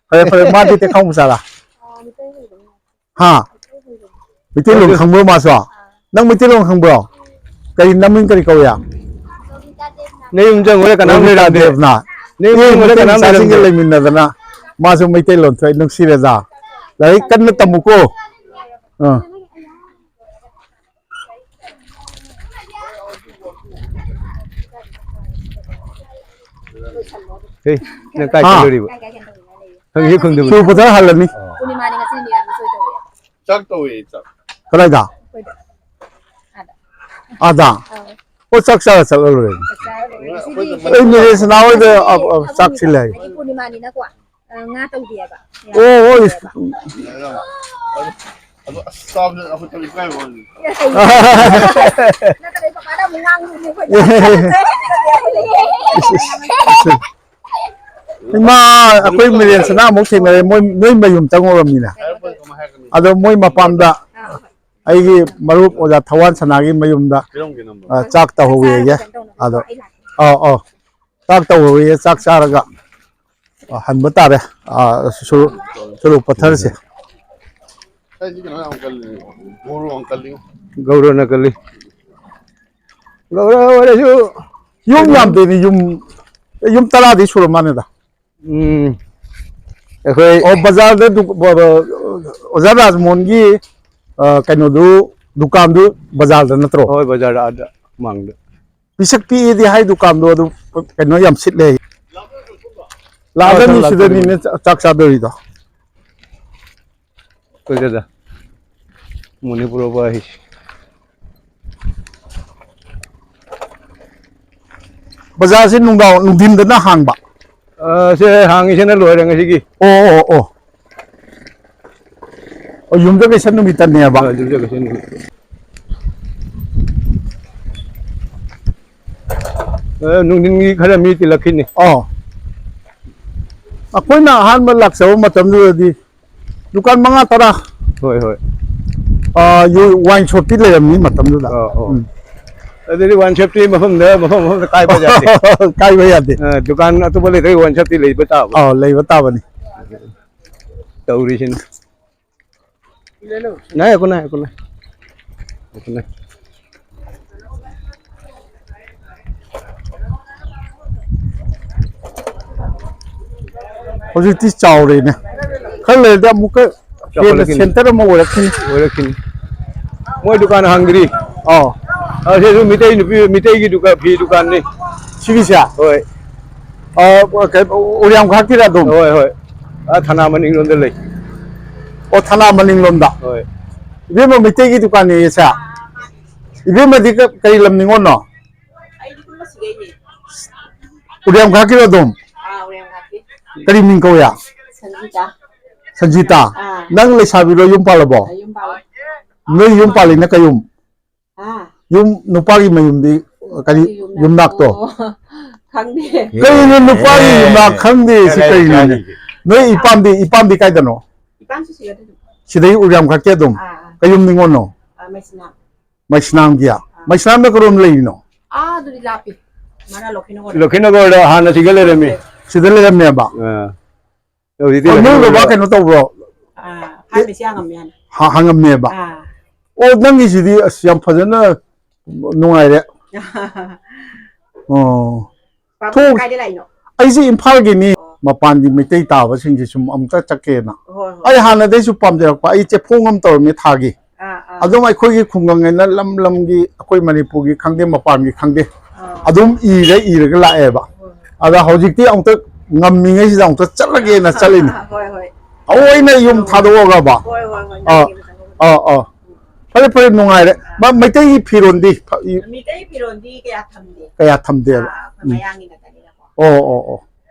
ꯐꯔꯦ, ꯐꯔꯦ꯫ ꯃꯥꯗꯤ ꯇꯦꯛꯈꯥꯎ ꯃꯆꯥꯔꯥ? ꯑꯥ, ꯃꯤꯇꯩ ꯑꯣꯏꯕꯅꯤ꯫ ꯍꯥ? ꯃꯤꯇꯩ ꯑꯣꯏꯕꯅꯤ꯫ ꯃꯩꯇꯩꯂꯣꯟ ꯈꯪꯕ꯭ꯔꯣ ꯃꯥꯁꯨ? ꯑꯥ꯫ ꯅꯪ ꯃꯩꯇꯩꯂꯣꯟ ꯈꯪꯕ꯭ꯔꯣ? ꯀꯔꯤ ꯅꯃꯤꯡ ꯀꯔꯤ ꯀꯧꯏ? ꯅꯌꯨꯝ ꯆꯪꯉꯨꯔꯦ ꯀꯅꯥꯝ ꯔꯣꯃꯤꯇꯥ ꯂꯩꯔꯝꯗꯦ꯫ ꯗꯦꯕꯅ꯫ ꯅꯌꯨꯝ ꯑꯦ, ꯆꯪꯉꯨꯔꯦ ꯃꯩꯇꯩ ꯀꯅꯥꯝ ꯃꯆꯥꯁꯤꯡꯒ ꯂꯩꯔꯝꯗꯦ꯫ ꯂꯩꯃꯤꯟꯅꯗꯅ ꯃꯥꯁꯨ ꯃꯩꯇꯩꯂꯣꯟ ꯊꯣꯛꯑꯦ, ꯅꯨꯡꯁꯤꯔꯦꯗ꯫ ꯂꯥꯏꯔꯤꯛ ꯀꯟꯅ ꯇꯝꯃꯨꯀꯣ꯫ ꯑꯥ꯫ ꯍꯦ, ꯅꯪ ꯀꯥꯏ ꯍꯥ? ꯆꯠꯂꯨꯔꯤꯕ? ꯍꯪꯉꯤ ꯈꯨꯝꯗꯕ꯫ ꯆꯨꯔ ꯄꯨꯊꯔ ꯍꯜꯂꯅꯤ꯫ ꯄꯨꯔꯅꯤꯃꯥꯅꯤ ꯉꯁꯤ ꯃꯤꯔꯥꯃꯤꯁ ꯑꯣꯏꯗꯧꯔꯤ꯫ ꯆꯥꯛ ꯇꯧꯋꯦ, ꯆꯥꯛ꯫ ꯀꯗꯥꯏꯗ? ꯑꯩꯈꯣꯏꯗ꯫ ꯑꯥꯗ꯫ ꯑꯥꯗ? ꯑꯧ꯫ ꯑꯣ, ꯆꯥꯛ ꯆꯥꯔ ꯆꯠꯂ ꯂꯣꯏꯔꯦ꯫ ꯆꯥꯛ ꯆꯥꯔ ꯂꯣꯏꯔꯦ꯫ ꯉꯁꯤꯗꯤ ꯑꯩ ꯃꯤꯔꯦꯁ ꯅꯥꯎ ꯍꯣꯏꯗ, ꯑ, ꯑ, ꯆꯥꯛ ꯊꯤꯜꯂꯦ ꯍꯥꯏ꯫ ꯉꯁꯤ ꯄꯨꯔꯅꯤꯃꯥꯅꯤꯅꯀꯣ꯫ ꯑ, ꯉꯥ ꯇꯧꯗꯦꯕ꯫ ꯑꯣ, ꯑꯣ, ꯏꯁ꯫ ꯑꯗꯣ ꯑꯁ ꯆꯥꯕꯗ ꯑꯩꯈꯣꯏ ꯇꯧ ꯏꯀꯥꯏꯕ ꯋꯥꯅꯤ꯫ ꯅꯠꯇ꯭ꯔꯗꯤ ꯄꯄꯥꯗ ꯑꯃꯨꯛ ꯉꯥꯡꯗꯣꯏꯅꯦ ꯑꯩꯈꯣꯏ꯫ ꯏꯁ, ꯏꯁ, ꯏꯁ꯫ ꯏꯃꯥ, ꯑꯩꯈꯣꯏ ꯃꯤꯔꯦꯟꯁꯅ ꯑꯃꯨꯛ ꯊꯦꯡꯅꯔꯦ꯫ ꯃꯣꯏ, ꯅꯣꯏ ꯃꯌꯨꯝ ꯆꯪꯉꯨꯔꯕꯅꯤꯅ꯫ ꯍꯥꯏꯔꯛꯄꯗ ꯀꯃꯥꯏ ꯍꯥꯏꯔꯛꯀꯅꯤ? ꯑꯗꯣ ꯃꯣꯏ ꯃꯄꯥꯝꯗ ꯑꯥ, ꯍꯣꯏ꯫ ꯑꯩꯒꯤ ꯃꯔꯨꯞ ꯑꯣꯖꯥ ꯊꯋꯥꯟ ꯁꯅꯥꯒꯤ ꯃꯌꯨꯝꯗ, ꯄꯤꯔꯝꯒꯦ ꯅꯝꯕꯔ꯫ ꯑ, ꯆꯥꯛ ꯇꯧꯍꯧꯋꯦꯌꯦ꯫ ꯆꯥꯔꯒ ꯀꯩꯅꯣ ꯇꯧꯅꯕꯀꯣ ꯑꯗꯣ, ꯑꯩ ꯂꯥꯛꯀꯦ꯫ ꯑꯧ, ꯑꯧ꯫ ꯆꯥꯛ ꯇꯧꯍꯧꯋꯦꯌꯦ, ꯆꯥꯛ ꯆꯥꯔꯒ, ꯑ, ꯍꯟꯕ ꯇꯥꯔꯦ꯫ ꯑ, ꯁꯨꯔꯨ-, ꯁꯨꯔꯨ ꯄꯠꯊꯔꯁꯦ꯫ ꯑꯩꯗꯤ ꯀꯩꯅꯣ ꯌꯥꯝ ꯀꯜꯂꯤ, ꯒꯧꯔ ꯌꯥꯝ ꯀꯜꯂꯤ꯫ ꯒꯧꯔꯅ ꯀꯜꯂꯤ꯫ ꯒꯧꯔ ꯑꯣꯏꯔꯁꯨ ꯌꯨꯝ ꯌꯥꯝꯗꯦꯅꯦ, ꯌꯨꯝ, ꯌꯨꯝ ꯇꯔꯥꯗꯤ ꯁꯨꯔ ꯃꯥꯜꯂꯦꯗ꯫ ꯎꯝ꯫ ꯑꯩꯈꯣꯏ ꯑꯣ, ꯕꯖꯥꯔꯗ ꯗꯨ-, ꯕ-, ꯕ-, ꯑꯣꯖꯥ ꯔꯥꯖꯃꯣꯍꯟꯒꯤ, ꯑ, ꯀꯩꯅꯣꯗꯨ, ꯗꯨꯀꯥꯟꯗꯨ ꯕꯖꯥꯔꯗ ꯅꯠꯇ꯭ꯔꯣ? ꯍꯣꯏ, ꯕꯖꯥꯔꯗ ꯑꯥꯗ ꯃꯥꯡꯗ꯫ ꯄꯤꯁꯛ ꯄꯤꯛꯑꯦꯗꯤ ꯍꯥꯏ ꯗꯨꯀꯥꯟꯗꯣ, ꯑꯗꯨ ꯀꯩꯅꯣ ꯌꯥꯝ ꯁꯤꯠꯂꯦ꯫ ꯂꯥꯛꯑꯗꯅꯤ ꯂꯥꯛꯇꯣꯔꯤꯕꯅꯤ꯫ ꯁꯤꯗꯅꯤꯅꯦ ꯆꯥꯛ ꯆꯥꯗꯣꯔꯤꯗꯣ꯫ ꯀꯣꯏꯆꯠꯂ ꯃꯅꯤꯄꯨꯔ ꯕꯥꯏ꯫ ꯕꯖꯥꯔꯁꯦ ꯅꯨꯡꯗꯥꯡ, ꯅꯨꯡꯊꯤꯟꯗꯅ ꯍꯥꯡꯕ? ꯑ, ꯁꯦ ꯍꯥꯡꯉꯤꯁꯤꯅ ꯂꯣꯏꯔꯦ ꯉꯁꯤꯒꯤ꯫ ꯑꯣ, ꯑꯣ, ꯑꯣ꯫ ꯑꯣ, ꯌꯨꯝꯖꯀꯩꯁ ꯅꯨꯃꯤꯠꯇꯅꯦꯕ? ꯑ, ꯌꯨꯝꯖꯀꯩꯁ ꯅꯨꯃꯤꯠ꯫ ꯑ, ꯅꯨꯡꯊꯤꯟꯒꯤ ꯈꯔ ꯃꯤ ꯇꯤꯜꯂꯛꯈꯤꯅꯤ꯫ ꯑꯣ꯫ ꯑꯩꯈꯣꯏꯅ ꯑꯍꯥꯟꯕ ꯂꯥꯛꯆꯕ ꯃꯇꯝꯗꯨꯗꯗꯤ ꯗꯨꯀꯥꯟ ꯃꯉꯥ ꯇꯔꯥ꯫ ꯍꯣꯏ, ꯍꯣꯏ꯫ ꯑ, ꯌꯨ-, ꯋꯥꯏꯟ ꯁꯣꯞꯇꯤ ꯂꯩꯔꯝꯃꯤ ꯃꯇꯝꯗꯨꯗ꯫ ꯑꯣ, ꯑꯣ꯫ ꯎꯝ꯫ ꯑꯗꯨꯗꯤ ꯋꯥꯏꯟ ꯁꯣꯞꯇꯤ ꯃꯐꯝꯗ, ꯃꯐꯝ ꯃꯐꯝꯗ ꯀꯥꯏꯕ ꯌꯥꯗꯦ꯫ ꯀꯥꯏꯕ ꯌꯥꯗꯦ꯫ ꯑ, ꯗꯨꯀꯥꯟ ꯑꯇꯣꯞꯄ ꯂꯩꯇ꯭ꯔꯒ ꯋꯥꯏꯟ ꯁꯣꯞꯇꯤ ꯂꯩꯕ ꯇꯥꯕ꯫ ꯑꯧ, ꯂꯩꯕ ꯇꯥꯕꯅꯤ꯫ ꯇꯧꯔꯤꯁꯤꯅꯤ꯫ ꯅꯥꯏ, ꯑꯩꯈꯣꯏ ꯅꯥꯏ, ꯑꯩꯈꯣꯏ ꯅꯥꯏ꯫ ꯑꯩꯈꯣꯏ ꯅꯥꯏ꯫ ꯍꯧꯖꯤꯛꯇꯤ ꯆꯥꯎꯔꯦꯅꯦ꯫ ꯈꯔ ꯂꯩꯔꯗꯤ ꯑꯃꯨꯛꯀ ꯍꯦꯟꯅ ꯆꯥꯎꯈꯠꯂꯛꯈꯤꯅꯤ꯫ Center ꯑꯃ ꯑꯣꯏꯔꯛꯈꯤꯅꯤ꯫ ꯑꯣꯏꯔꯛꯈꯤꯅꯤ꯫ ꯃꯣꯏ ꯗꯨꯀꯥꯟ ꯍꯥꯡꯗ꯭ꯔꯤ꯫ ꯑꯥꯎ꯫ ꯑꯁꯤꯁꯨ ꯃꯤꯇꯩ ꯅꯨꯄꯤ, ꯃꯤꯇꯩꯒꯤ ꯗꯨꯀꯥꯟ, ꯐꯤ ꯗꯨꯀꯥꯟꯅꯤ꯫ ꯁꯤꯒꯤꯁꯦ? ꯍꯣꯏ꯫ ꯑ, ꯀꯩ, ꯎꯔꯤꯌꯥꯝ ꯈꯥꯛꯀꯤꯔ ꯑꯗꯨꯝ? ꯍꯣꯏ, ꯍꯣꯏ꯫ ꯑ, ꯊꯅꯥ ꯃꯅꯤꯡꯂꯣꯝꯗ ꯂꯩ꯫ ꯑꯣ, ꯊꯅꯥ ꯃꯅꯤꯡꯂꯣꯝꯗ? ꯍꯣꯏ꯫ ꯏꯕꯦꯝꯃ, ꯃꯩꯇꯩꯒꯤ ꯗꯨꯀꯥꯟꯅꯦ ꯁꯦ꯫ ꯏꯕꯦꯝꯃꯗꯤ ꯀ-, ꯀꯔꯤ ꯂꯝ ꯅꯤꯉꯣꯜꯅꯣ? ꯑꯩꯗꯤ ꯀꯨꯝꯕ ꯁꯤꯒꯩꯅꯦ꯫ ꯎꯔꯤꯌꯥꯝ ꯈꯥꯛꯀꯤꯔꯣ ꯑꯗꯨꯝ? ꯑꯥ, ꯎꯔꯤꯌꯥꯝ ꯈꯥꯛꯀꯤ꯫ ꯀꯔꯤ ꯃꯤꯡ ꯀꯧꯏ? ꯁꯟꯖꯤꯇꯥ꯫ ꯁꯟꯖꯤꯇꯥ? ꯑꯥ꯫ ꯅꯪ ꯂꯩꯁꯥꯕꯤꯔꯣ, ꯌꯨꯝ ꯄꯥꯜꯂꯕꯣ? ꯑꯥ, ꯌꯨꯝ ꯄꯥꯜꯂꯦ꯫ ꯅꯣꯏ ꯌꯨꯝ ꯄꯥꯜꯂꯤꯅ ꯀꯌꯨꯝ? ꯑꯥ꯫ ꯌꯨꯝ ꯅꯨꯄꯥꯒꯤ ꯃꯌꯨꯝꯗꯤ ꯀꯔꯤ ꯅꯨꯄꯥꯒꯤ ꯌꯨꯝꯅꯥꯛ-, ꯌꯨꯝꯅꯥꯛꯇꯣ? ꯑꯣ, ꯈꯪꯗꯦ꯫ ꯀꯩꯅꯣ ꯅꯨꯄꯥꯒꯤ ꯑꯦ, ꯌꯨꯝꯅꯥꯛ ꯈꯪꯗꯦ ꯁꯤ ꯀꯔꯥꯏ ꯀꯩꯅꯣꯅꯦ? ꯆꯥꯔꯤꯒꯦ? ꯅꯣꯏ ꯏꯄꯥꯝꯗꯤ, ꯏꯄꯥꯝꯗꯤ ꯀꯥꯏꯗꯅꯣ? ꯏꯄꯥꯝꯁꯨ ꯁꯤꯒꯗꯣꯏꯅꯤ꯫ ꯁꯤꯗꯩ ꯎꯔꯤꯌꯥꯝ ꯈꯥꯛꯀꯤ ꯑꯗꯨꯝ? ꯑꯥ, ꯑꯥ꯫ ꯀꯌꯨꯝ ꯅꯤꯉꯣꯜꯅꯣ? ꯑꯥ, ꯃꯩꯁꯅꯥꯝ꯫ ꯃꯩꯁꯅꯥꯝꯒꯤ? ꯑꯥ꯫ ꯃꯩꯁꯅꯥꯝꯅ ꯀꯔꯣꯝ ꯂꯩꯔꯤꯅꯣ? ꯑꯥ, ꯑꯗꯨꯗꯤ ꯂꯥꯞꯄꯤ꯫ ꯃꯥꯅ ꯂꯧꯈꯤꯅꯨ ꯀꯣꯟꯅ꯫ ꯂꯧꯈꯤꯅꯨ ꯀꯣꯟꯅ ꯍꯥꯟꯅ ꯁꯤꯒ ꯂꯩꯔꯝꯃꯤ꯫ ꯁꯤꯗ ꯂꯩꯔꯝꯃꯦꯕ? ꯑꯥ꯫ ꯍꯧꯖꯤꯛꯇꯤ ꯑꯣ, ꯅꯣꯏ ꯂꯧꯈꯤꯅꯨ ꯕꯕꯥ ꯀꯣꯟꯅ꯫ ꯀꯩꯅꯣ ꯇꯧꯕ꯭ꯔꯣ? ꯑꯥ, ꯐꯥꯔꯃꯥꯁꯤ ꯍꯥꯡꯉꯝꯃꯦ ꯍꯥꯟꯅ꯫ ꯍꯥ-, ꯍꯥꯡꯉꯝꯃꯦꯕ? ꯑꯥ꯫ ꯑꯣ, ꯅꯪꯒꯤꯁꯤꯗꯤ ꯑꯁ ꯌꯥꯝ ꯐꯖꯅ ꯅꯨꯡꯉꯥꯏꯔꯦ꯫ ꯑꯣ꯫ ꯄꯥꯕꯨꯡ ꯊꯣꯛ-, ꯀꯥꯏꯗꯩ ꯂꯥꯛꯏꯅꯣ? ꯑꯩꯁꯦ ꯏꯝꯐꯥꯜꯒꯤꯅꯤ꯫ ꯑꯣ꯫ ꯃꯄꯥꯟꯒꯤ ꯃꯩꯇꯩ ꯇꯥꯕꯁꯤꯡꯁꯦ ꯁꯨꯝ ꯑꯝꯇ ꯆꯠꯀꯦꯅ꯫ ꯍꯣꯏ, ꯍꯣꯏ꯫ ꯑꯩ ꯍꯥꯟꯅꯗꯩꯁꯨ ꯄꯥꯝꯖꯔꯛꯄ, ꯑꯩ ꯆꯦꯐꯣꯡ ꯑꯃ ꯇꯧꯔꯝꯃꯦ ꯊꯥꯒꯤ꯫ ꯑꯥ, ꯑꯥ꯫ ꯑꯗꯨꯝ ꯑꯩꯈꯣꯏꯒꯤ ꯈꯨꯡꯒꯪ ꯍꯥꯏꯅ ꯂꯝ ꯂꯝꯒꯤ, ꯑꯩꯈꯣꯏ ꯃꯅꯤꯄꯨꯔꯒꯤ ꯈꯪꯗꯦ, ꯃꯄꯥꯟꯒꯤ ꯈꯪꯗꯦ, ꯑꯥ꯫ ꯑꯗꯨꯝ ꯏꯔ ꯏꯔꯒ ꯂꯥꯛꯑꯦꯕ꯫ ꯍꯣꯏ, ꯍꯣꯏ꯫ ꯑꯗ ꯍꯧꯖꯤꯛꯇꯤ ꯑꯃꯨꯛꯇ ꯉꯝꯃꯤꯉꯩꯁꯤꯗ ꯑꯃꯨꯛꯇ ꯆꯠꯂꯒꯦꯅ ꯆꯠꯂꯤꯅꯤ꯫ ꯍꯣꯏ, ꯍꯣꯏ꯫ ꯊꯑꯣꯏꯅ ꯌꯨꯝ ꯊꯥꯗꯣꯛꯑꯒꯕ꯫ ꯍꯣꯏ, ꯍꯣꯏ, ꯍꯣꯏ꯫ ꯑꯥ, ꯅꯪꯒꯤ ꯃꯇꯝ ꯑꯥ, ꯑꯥ꯫ ꯐꯔꯦ, ꯐꯔꯦ, ꯅꯨꯡꯉꯥꯏꯔꯦ꯫ ꯑꯥ꯫ ꯃ-, ꯃꯩꯇꯩꯒꯤ ꯐꯤꯔꯣꯟꯗꯤ ꯐ-, ꯏ- ꯃꯩꯇꯩ ꯐꯤꯔꯣꯟꯗꯤ ꯀꯌꯥ ꯊꯝꯗꯦ꯫ ꯀꯌꯥ ꯊꯝꯗꯦꯕ꯫ ꯑꯥ, ꯑꯩꯈꯣꯏ ꯎꯝ꯫ ꯃꯌꯥꯡꯒꯤꯅ ꯀꯔꯤꯅꯀꯣ꯫ ꯑꯣ, ꯑꯣ, ꯑꯣ꯫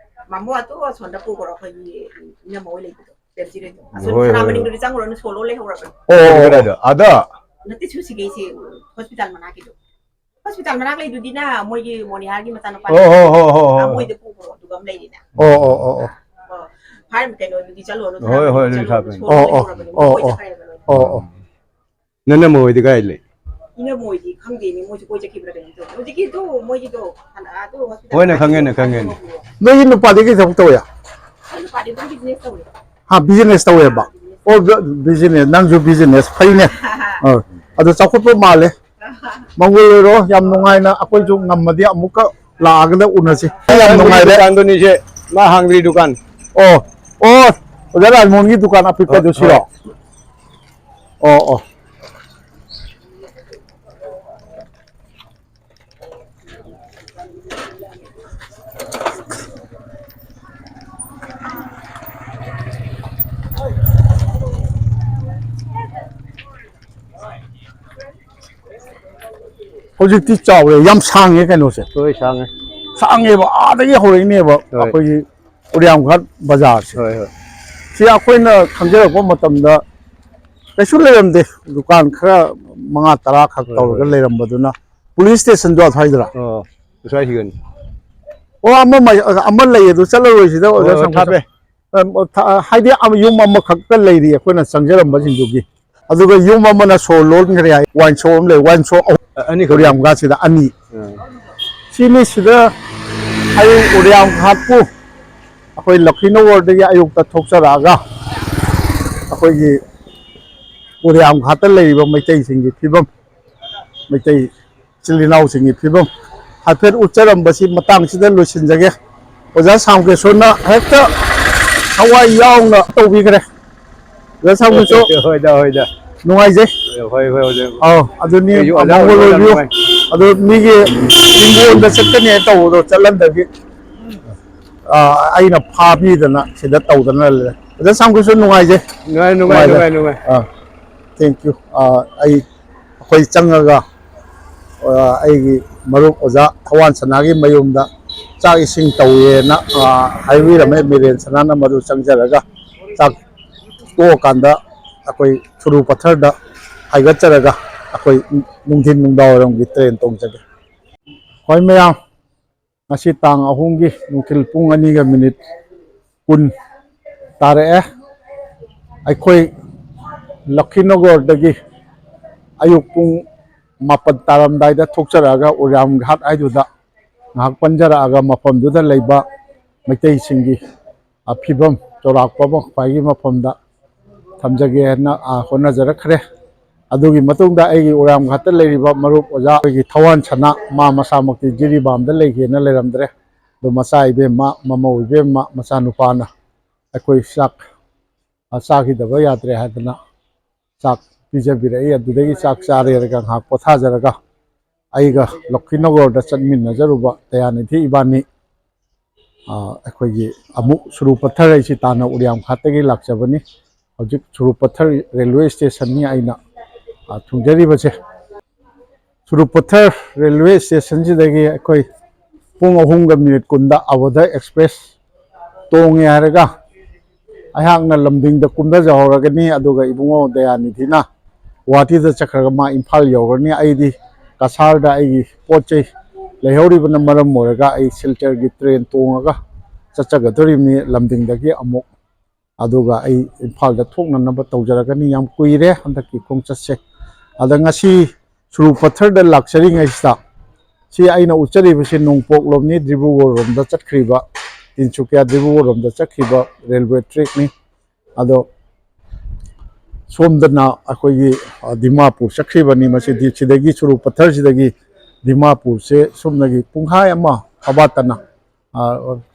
ꯃꯥꯃꯣ ꯑꯗꯨ ꯑꯁꯣꯝꯗ ꯄꯨꯈ꯭ꯔꯣ, ꯑꯩꯈꯣꯏꯒꯤ ꯏꯅꯝꯃ ꯍꯣꯏ ꯂꯩꯕꯗꯣ, ꯄꯦꯝꯖꯤꯠ ꯍꯣꯏꯗꯣ꯫ ꯑꯁꯣꯝ ꯍꯣꯏ, ꯁꯅꯥ ꯍꯣꯏ, ꯍꯣꯏ꯫ ꯃꯅꯤꯡꯗꯨꯗꯤ ꯆꯪꯉꯨꯔꯅꯨ, ꯁꯣ ꯂꯣꯟ ꯂꯩꯍꯧꯔꯕꯅꯤ꯫ ꯑꯣ, ꯑꯣ, ꯑꯣ꯫ ꯀꯗꯥꯏꯗ? ꯑꯥꯗ? ꯅꯠꯇꯦ, ꯁꯨꯁꯤꯒꯩꯁꯦ, ꯍꯣꯁꯄꯤꯇꯥꯜ ꯃꯅꯥꯛꯀꯤꯗꯣ꯫ ꯍꯣꯁꯄꯤꯇꯥꯜ ꯃꯅꯥꯛ ꯂꯩꯗꯨꯗꯤꯅ ꯃꯣꯏꯒꯤ ꯃꯣꯅꯤꯍꯥꯔꯒꯤ ꯃꯆꯥꯅꯨꯄꯥ ꯑꯣ, ꯍꯣ, ꯍꯣ, ꯍꯣ, ꯍꯣ꯫ ꯑꯥ, ꯃꯣꯏꯗ ꯄꯨꯈ꯭ꯔꯣ, ꯑꯗꯨꯒ ꯑꯃ ꯂꯩꯔꯤꯅ꯫ ꯑꯣ, ꯑꯣ, ꯑꯣ, ꯑꯣ꯫ ꯑꯣ, ꯐꯥꯔꯝ ꯀꯩꯅꯣꯗꯨꯗꯤ ꯆꯠꯂꯨꯔꯅꯨ, ꯍꯣꯏ, ꯍꯣꯏ, ꯊꯣꯏꯅ ꯑꯗꯨꯗꯤ ꯁꯥꯕꯅꯤ꯫ ꯁꯥꯕꯅꯤ꯫ ꯑꯣ, ꯃꯣꯏ ꯑꯣ, ꯆꯠꯈ꯭ꯔꯦꯕ ꯂꯣꯏꯅ꯫ ꯑꯣ, ꯑꯣ꯫ ꯅꯣꯏ ꯅꯝꯃ ꯍꯣꯏꯗꯤ ꯀꯥꯏ ꯂꯩ? ꯏꯅꯝꯃ ꯍꯣꯏꯗꯤ ꯈꯪꯗꯦꯅꯦ, ꯃꯣꯏꯁꯨ ꯀꯣꯏ ꯆꯠꯈꯤꯕ꯭ꯔꯥ ꯀꯩꯅꯣꯝ ꯇꯧꯋꯦ꯫ ꯍꯧꯖꯤꯛꯀꯤꯗꯣ ꯃꯣꯏꯒꯤꯗꯣ ꯍꯜꯂꯛꯑ ꯑꯗꯨ ꯍꯣꯁꯄꯤꯇꯥꯜ ꯍꯣꯏꯅꯦ, ꯈꯪꯉꯦꯅꯦ, ꯈꯪꯉꯦꯅꯦ꯫ ꯅꯣꯏꯒꯤ ꯅꯨꯄꯥꯗꯤ ꯀꯩ ꯊꯕꯛ ꯇꯧꯋꯦ? ꯑꯩ ꯅꯨꯄꯥꯗꯤ ꯑꯗꯨꯝ ꯕꯤꯖꯤꯅꯦꯁ ꯇꯧꯋꯦ꯫ ꯍꯥ, ꯕꯤꯖꯤꯅꯦꯁ ꯇꯧꯋꯦꯕ? ꯑꯥ, ꯕꯤꯖꯤꯅꯦꯁ꯫ ꯑꯣ, ꯕ-, ꯕꯤꯖꯤꯅꯦꯁ, ꯅꯪꯁꯨ ꯕꯤꯖꯤꯅꯦꯁ, ꯐꯩꯅꯦ꯫ ꯑꯥ, ꯑꯗꯨ ꯆꯥꯎꯈꯠꯄ ꯃꯥꯜꯂꯦ꯫ ꯃꯪꯒꯣꯜ ꯑꯣꯏꯔꯣ, ꯌꯥꯝ ꯅꯨꯡꯉꯥꯏꯅ ꯑꯩꯈꯣꯏꯁꯨ ꯉꯝꯃꯗꯤ ꯑꯃꯨꯛꯀ ꯂꯥꯛꯑꯒ ꯎꯅꯁꯤ꯫ ꯌꯥꯝ ꯅꯨꯡꯉꯥꯏꯔꯦ꯫ ꯗꯨꯀꯥꯟꯗꯨꯅꯤꯁꯦ, ꯃꯥ ꯍꯥꯡꯗ꯭ꯔꯤ ꯗꯨꯀꯥꯟ꯫ ꯑꯣ, ꯑꯣ, ꯑꯣꯖꯥ ꯂꯥꯜꯃꯣꯍꯟꯒꯤ ꯗꯨꯀꯥꯟ ꯑꯄꯤꯛꯄꯗꯨ ꯁꯤꯔꯣ? ꯍꯣꯏ꯫ ꯑꯣ, ꯑꯣ꯫ ꯍꯧꯖꯤꯛꯇꯤ ꯆꯥꯎꯔꯦ, ꯌꯥꯝ ꯁꯥꯡꯉꯦ ꯀꯩꯅꯣꯁꯦ꯫ ꯍꯣꯏ, ꯁꯥꯡꯉꯦ꯫ ꯁꯥꯡꯉꯦꯕ, ꯑꯥꯗꯒꯤ ꯍꯧꯔꯛꯏꯅꯦꯕ꯫ ꯍꯣꯏ꯫ ꯑꯩꯈꯣꯏꯒꯤ ꯎꯔꯤꯌꯥꯝꯒꯥꯠ ꯕꯖꯥꯔꯁꯦ꯫ ꯍꯣꯏ, ꯍꯣꯏ꯫ ꯁꯤ ꯑꯩꯈꯣꯏꯅ ꯈꯪꯖꯔꯛꯄ ꯃꯇꯝꯗ ꯀꯩꯁꯨ ꯂꯩꯔꯝꯗꯦ, ꯗꯨꯀꯥꯟ ꯈꯔ ꯃꯉꯥ ꯇꯔꯥ ꯈꯛ ꯍꯣꯏ, ꯇꯧꯔꯒ ꯍꯣꯏ꯫ ꯂꯩꯔꯝꯕꯗꯨꯅ, ꯄꯨꯂꯤꯁ ꯁ꯭ꯇꯦꯁꯟꯗꯣ ꯑꯁ꯭ꯋꯥꯏꯗꯔꯥ? ꯑꯣ, ꯑꯁ꯭ꯋꯥꯏ ꯍꯤꯒꯟ꯫ ꯑꯣ, ꯑꯃ ꯃ-, ꯑꯃ ꯂꯩ, ꯑꯗꯨ ꯆꯠꯂꯔꯣꯏꯁꯤꯗ, ꯑꯣꯖꯥ ꯑꯣ, ꯁꯥꯝꯀꯨ꯫ ꯊꯥꯞꯄꯦ꯫ ꯑ, ꯊ-, ꯍꯥꯏꯗꯤ, ꯑꯃ, ꯌꯨꯝ ꯑꯃꯈꯛꯇ ꯂꯩꯔꯤ ꯑꯩꯈꯣꯏꯅ ꯆꯪꯖꯔꯝꯕꯁꯤꯡꯗꯨꯒꯤ꯫ ꯑꯗꯨꯒ ꯌꯨꯝ ꯑꯃꯅ ꯁꯣ ꯂꯣꯟꯈ꯭ꯔꯦ ꯍꯥꯏ, ꯋꯥꯏꯟ ꯁꯣꯞ ꯑꯃ ꯂꯩ, ꯋꯥꯏꯟ ꯁꯣꯞ ꯑꯍꯨꯝ ꯑ-, ꯑꯅꯤꯈꯛ ꯂꯩ꯫ ꯎꯔꯤꯌꯥꯝꯒꯥꯠꯁꯤꯗ ꯑꯅꯤ꯫ ꯑꯥ꯫ ꯁꯤꯅꯤ ꯁꯤꯗ ꯑꯩ ꯎꯔꯤꯌꯥꯝꯒꯥꯠꯄꯨ ꯑꯩꯈꯣꯏ ꯂꯛꯈꯤꯅꯒꯔꯗꯒꯤ ꯑꯌꯨꯛꯇ ꯊꯣꯛꯆꯔꯛꯑꯒ ꯑꯩꯈꯣꯏꯒꯤ ꯎꯔꯤꯌꯥꯝꯒꯥꯠꯇ ꯂꯩꯔꯤꯕ ꯃꯩꯇꯩꯁꯤꯡꯒꯤ ꯐꯤꯕꯝ, ꯃꯩꯇꯩ ꯏꯆꯤꯜ ꯏꯅꯥꯎꯁꯤꯡꯒꯤ ꯐꯤꯕꯝ ꯍꯥꯏꯐꯦꯠ ꯎꯠꯆꯔꯝꯕꯁꯤ ꯃꯇꯥꯡꯁꯤꯗ ꯂꯣꯏꯁꯤꯟꯖꯒꯦ꯫ ꯑꯣꯖꯥ ꯁꯥꯝꯀꯦꯁꯣꯔꯅ ꯍꯦꯛꯇ ꯊꯋꯥꯏ ꯌꯥꯎꯅ ꯇꯧꯕꯤꯈ꯭ꯔꯦ꯫ ꯑꯣꯖꯥ ꯁꯥꯝꯀꯦꯁꯣꯔ, ꯍꯣꯏꯗ, ꯍꯣꯏꯗ꯫ ꯅꯨꯡꯉꯥꯏꯖꯩ꯫ ꯍꯣꯏ, ꯍꯣꯏ, ꯑꯣꯖꯥ꯫ ꯑꯧ, ꯑꯗꯨꯅꯤ, ꯑꯩꯁꯨ ꯑꯣꯖꯥ ꯑꯃꯥꯡꯕ ꯑꯣꯏꯕ ꯌꯥꯝ ꯂꯣꯏꯕꯤꯌꯨ꯫ ꯅꯨꯡꯉꯥꯏ꯫ ꯑꯗꯨ ꯃꯤꯒꯤ ꯍꯤꯡꯒꯣꯜꯗ ꯆꯠꯀꯅꯤ ꯍꯥꯏꯅ ꯇꯧꯕꯗꯣ ꯆꯠꯍꯟꯗꯕꯤ, ꯑ, ꯑꯩꯅ ꯐꯥꯕꯤꯗꯅ ꯁꯤꯗ ꯇꯧꯗꯅ ꯂꯩꯔꯦ꯫ ꯑꯣꯖꯥ ꯁꯥꯝꯀꯦꯁꯣꯔ ꯅꯨꯡꯉꯥꯏꯖꯩ꯫ ꯅꯨꯡꯉꯥꯏ, ꯅꯨꯡꯉꯥꯏ, ꯅꯨꯡꯉꯥꯏꯖꯩ꯫ ꯅꯨꯡꯉꯥꯏ, ꯅꯨꯡꯉꯥꯏ꯫ ꯑ, thank you꯫ ꯑ, ꯑꯩ, ꯑꯩꯈꯣꯏ ꯆꯪꯉꯒ, ꯑ, ꯑꯩꯒꯤ ꯃꯔꯨꯞ ꯑꯣꯖꯥ ꯊꯋꯥꯟ ꯁꯅꯥꯒꯤ ꯃꯌꯨꯝꯗ ꯆꯥꯛ ꯏꯁꯤꯡ ꯇꯧꯋꯦꯅ, ꯑ, ꯍꯥꯏꯕꯤꯔꯝꯃꯦ꯫ ꯃꯤꯔꯦꯟ ꯁꯅꯥꯅ ꯃꯗꯨ ꯆꯪꯖꯔꯒ ꯆꯥꯛ ꯇꯣꯛꯑꯀꯥꯟꯗ ꯑꯩꯈꯣꯏ ꯊꯨꯔꯨ ꯄꯊꯔꯗ ꯍꯥꯏꯒꯠꯆꯔꯒ ꯑꯩꯈꯣꯏ ꯅꯨꯡꯊꯤꯟ ꯅꯨꯡꯗꯥꯡꯋꯥꯏꯔꯝꯒꯤ ꯇ꯭ꯔꯦꯟ ꯇꯣꯡꯖꯒꯦ꯫ ꯍꯣꯏ ꯃꯌꯥꯝ, ꯉꯁꯤ ꯇꯥꯡ ꯑꯍꯨꯝꯒꯤ ꯅꯨꯡꯊꯤꯜ ꯄꯨꯡ ꯑꯅꯤꯒ ꯃꯤꯅꯤꯠ ꯀꯨꯟ ꯇꯥꯔꯛꯑꯦ꯫ ꯑꯩꯈꯣꯏ ꯂꯛꯈꯤꯅꯒꯔꯗꯒꯤ ꯑꯌꯨꯛ ꯄꯨꯡ ꯃꯥꯄꯟ ꯇꯥꯔꯝꯗꯥꯏꯗ ꯊꯣꯛꯆꯔꯛꯑꯒ ꯎꯔꯤꯌꯥꯝ ꯒꯍꯥꯠ ꯍꯥꯏꯗꯨꯗ ꯉꯥꯏꯍꯥꯛ ꯄꯟꯖꯔꯛꯑꯒ ꯃꯐꯝꯗꯨꯗ ꯂꯩꯕ ꯃꯩꯇꯩꯁꯤꯡꯒꯤ, ꯑ, ꯐꯤꯕꯝ ꯆꯥꯎꯔꯥꯛꯄ ꯑꯃ ꯈ꯭ꯋꯥꯏꯒꯤ ꯃꯐꯝꯗ ꯊꯝꯖꯒꯦ ꯍꯥꯏꯅ, ꯑ, ꯍꯣꯠꯅꯖꯔꯛꯈ꯭ꯔꯦ꯫ ꯑꯗꯨꯒꯤ ꯃꯇꯨꯡꯗ ꯑꯩꯒꯤ ꯎꯔꯤꯌꯥꯝ ꯒꯍꯥꯠꯇ ꯂꯩꯔꯤꯕ ꯃꯔꯨꯞ ꯑꯣꯖꯥ ꯑꯩꯈꯣꯏꯒꯤ ꯊꯋꯥꯟ ꯁꯅꯥ, ꯃꯥ ꯃꯁꯥꯃꯛꯇꯤ ꯖꯤꯔꯤꯕꯥꯝꯗ ꯂꯩꯒꯦꯅ ꯂꯩꯔꯝꯗ꯭ꯔꯦ꯫ ꯑꯗꯣ ꯃꯆꯥ ꯏꯕꯦꯝꯃ, ꯃꯃꯧ ꯏꯕꯦꯝꯃ, ꯃꯆꯥꯅꯨꯄꯥꯅ ꯑꯩꯈꯣꯏ ꯆꯥꯛ, ꯑ, ꯆꯥꯈꯤꯗꯕ ꯌꯥꯗ꯭ꯔꯦ ꯍꯥꯏꯗꯅ ꯆꯥꯛ ꯄꯤꯖꯕꯤꯔꯛꯏ꯫ ꯑꯗꯨꯗꯒꯤ ꯆꯥꯛ ꯆꯥꯔꯦꯔꯒ ꯉꯥꯏꯍꯥꯛ ꯄꯣꯊꯥꯖꯔꯒ ꯑꯩꯒ ꯂꯛꯈꯤꯅꯒꯔꯗ ꯆꯠꯃꯤꯟꯅꯖꯔꯨꯕ ꯗꯌꯥꯅꯤꯊꯤ ꯏꯕꯥꯅꯤ, ꯑ, ꯑꯩꯈꯣꯏꯒꯤ ꯑꯃꯨꯛ ꯁꯨꯔꯨꯄꯊꯔ, ꯑꯩꯁꯤ ꯇꯥꯟꯅ ꯎꯔꯤꯌꯥꯝꯈꯥꯠꯇꯒꯤ ꯂꯥꯛꯆꯕꯅꯤ꯫ ꯍꯧꯖꯤꯛ ꯁꯨꯔꯨꯄꯊꯔ ꯔꯦꯜꯋꯦ ꯁ꯭ꯇꯦꯁꯟꯅꯤ ꯑꯩꯅ, ꯑ, ꯊꯨꯡꯖꯔꯤꯕꯁꯦ꯫ ꯁꯨꯔꯨꯄꯊꯔ ꯔꯦꯜꯋꯦ ꯁ꯭ꯇꯦꯁꯟꯁꯤꯗꯒꯤ ꯑꯩꯈꯣꯏ ꯄꯨꯡ ꯑꯍꯨꯝꯒ ꯃꯤꯅꯤꯠ ꯀꯨꯟꯗ ꯑꯕꯣꯙ ꯑꯦꯛꯁꯄ꯭ꯔꯦꯁ ꯇꯣꯡꯉꯦ ꯍꯥꯏꯔꯒ ꯑꯩꯍꯥꯛꯅ ꯂꯝꯗꯤꯡꯗ ꯀꯨꯝꯊꯖꯍꯧꯔꯒꯅꯤ꯫ ꯑꯗꯨꯒ ꯏꯕꯨꯡꯉꯣ ꯗꯌꯥꯅꯤꯙꯤꯅ ꯒꯨꯍꯥꯇꯤꯗ ꯆꯠꯈ꯭ꯔꯒ ꯃꯥ ꯏꯝꯐꯥꯜ ꯌꯧꯔꯅꯤ꯫ ꯑꯩꯗꯤ ꯀꯁꯥꯔꯗ ꯑꯩꯒꯤ ꯄꯣꯠ ꯆꯩ ꯂꯩꯍꯧꯔꯤꯕꯅ ꯃꯔꯝ ꯑꯣꯏꯔꯒ ꯑꯩ ꯁꯤꯜꯆꯔꯒꯤ ꯇ꯭ꯔꯦꯟ ꯇꯣꯡꯉꯒ ꯆꯠꯆꯒꯗꯧꯔꯤꯕꯅꯤ ꯂꯝꯗꯤꯡꯗꯒꯤ ꯑꯃꯨꯛ꯫ ꯑꯗꯨꯒ ꯑꯩ ꯏꯝꯐꯥꯜꯗ ꯊꯣꯛꯅꯅꯕ ꯇꯧꯖꯔꯛꯀꯅꯤ꯫ ꯌꯥꯝ ꯀꯨꯏꯔꯦ ꯍꯟꯗꯛꯀꯤ ꯈꯣꯡꯆꯠꯁꯦ꯫ ꯑꯗ ꯉꯁꯤ ꯁꯨꯔꯨꯄꯊꯔꯗ ꯂꯥꯛꯆꯔꯤꯉꯩꯁꯤꯗ ꯁꯤ ꯑꯩꯅ ꯎꯠꯆꯔꯤꯕꯁꯤ ꯅꯣꯡꯄꯣꯛꯂꯣꯝꯅꯤ, ꯗꯤꯕ꯭ꯔꯨꯒꯔ ꯔꯣꯝꯗ ꯆꯠꯈ꯭ꯔꯤꯕ, ꯇꯤꯟꯁꯨꯀꯤꯌꯥ ꯗꯤꯕ꯭ꯔꯨꯒꯔ ꯔꯣꯝꯗ ꯆꯠꯈꯤꯕ ꯔꯦꯜꯋꯦ ꯇ꯭ꯔꯦꯛꯅꯤ꯫ ꯑꯗꯣ ꯁꯣꯝꯗꯅ ꯑꯩꯈꯣꯏꯒꯤ, ꯑ, ꯗꯤꯃꯥꯄꯨꯔ ꯆꯠꯈ꯭ꯔꯤꯕꯅꯤ꯫ ꯃꯁꯤꯗꯤ ꯁꯤꯗꯒꯤ ꯁꯨꯔꯨꯄꯊꯔꯁꯤꯗꯒꯤ ꯗꯤꯃꯥꯄꯨꯔꯁꯦ ꯁꯣꯝꯗꯒꯤ ꯄꯨꯡꯈꯥꯏ ꯑꯃ ꯐꯕꯥꯠꯇꯅ, ꯑ,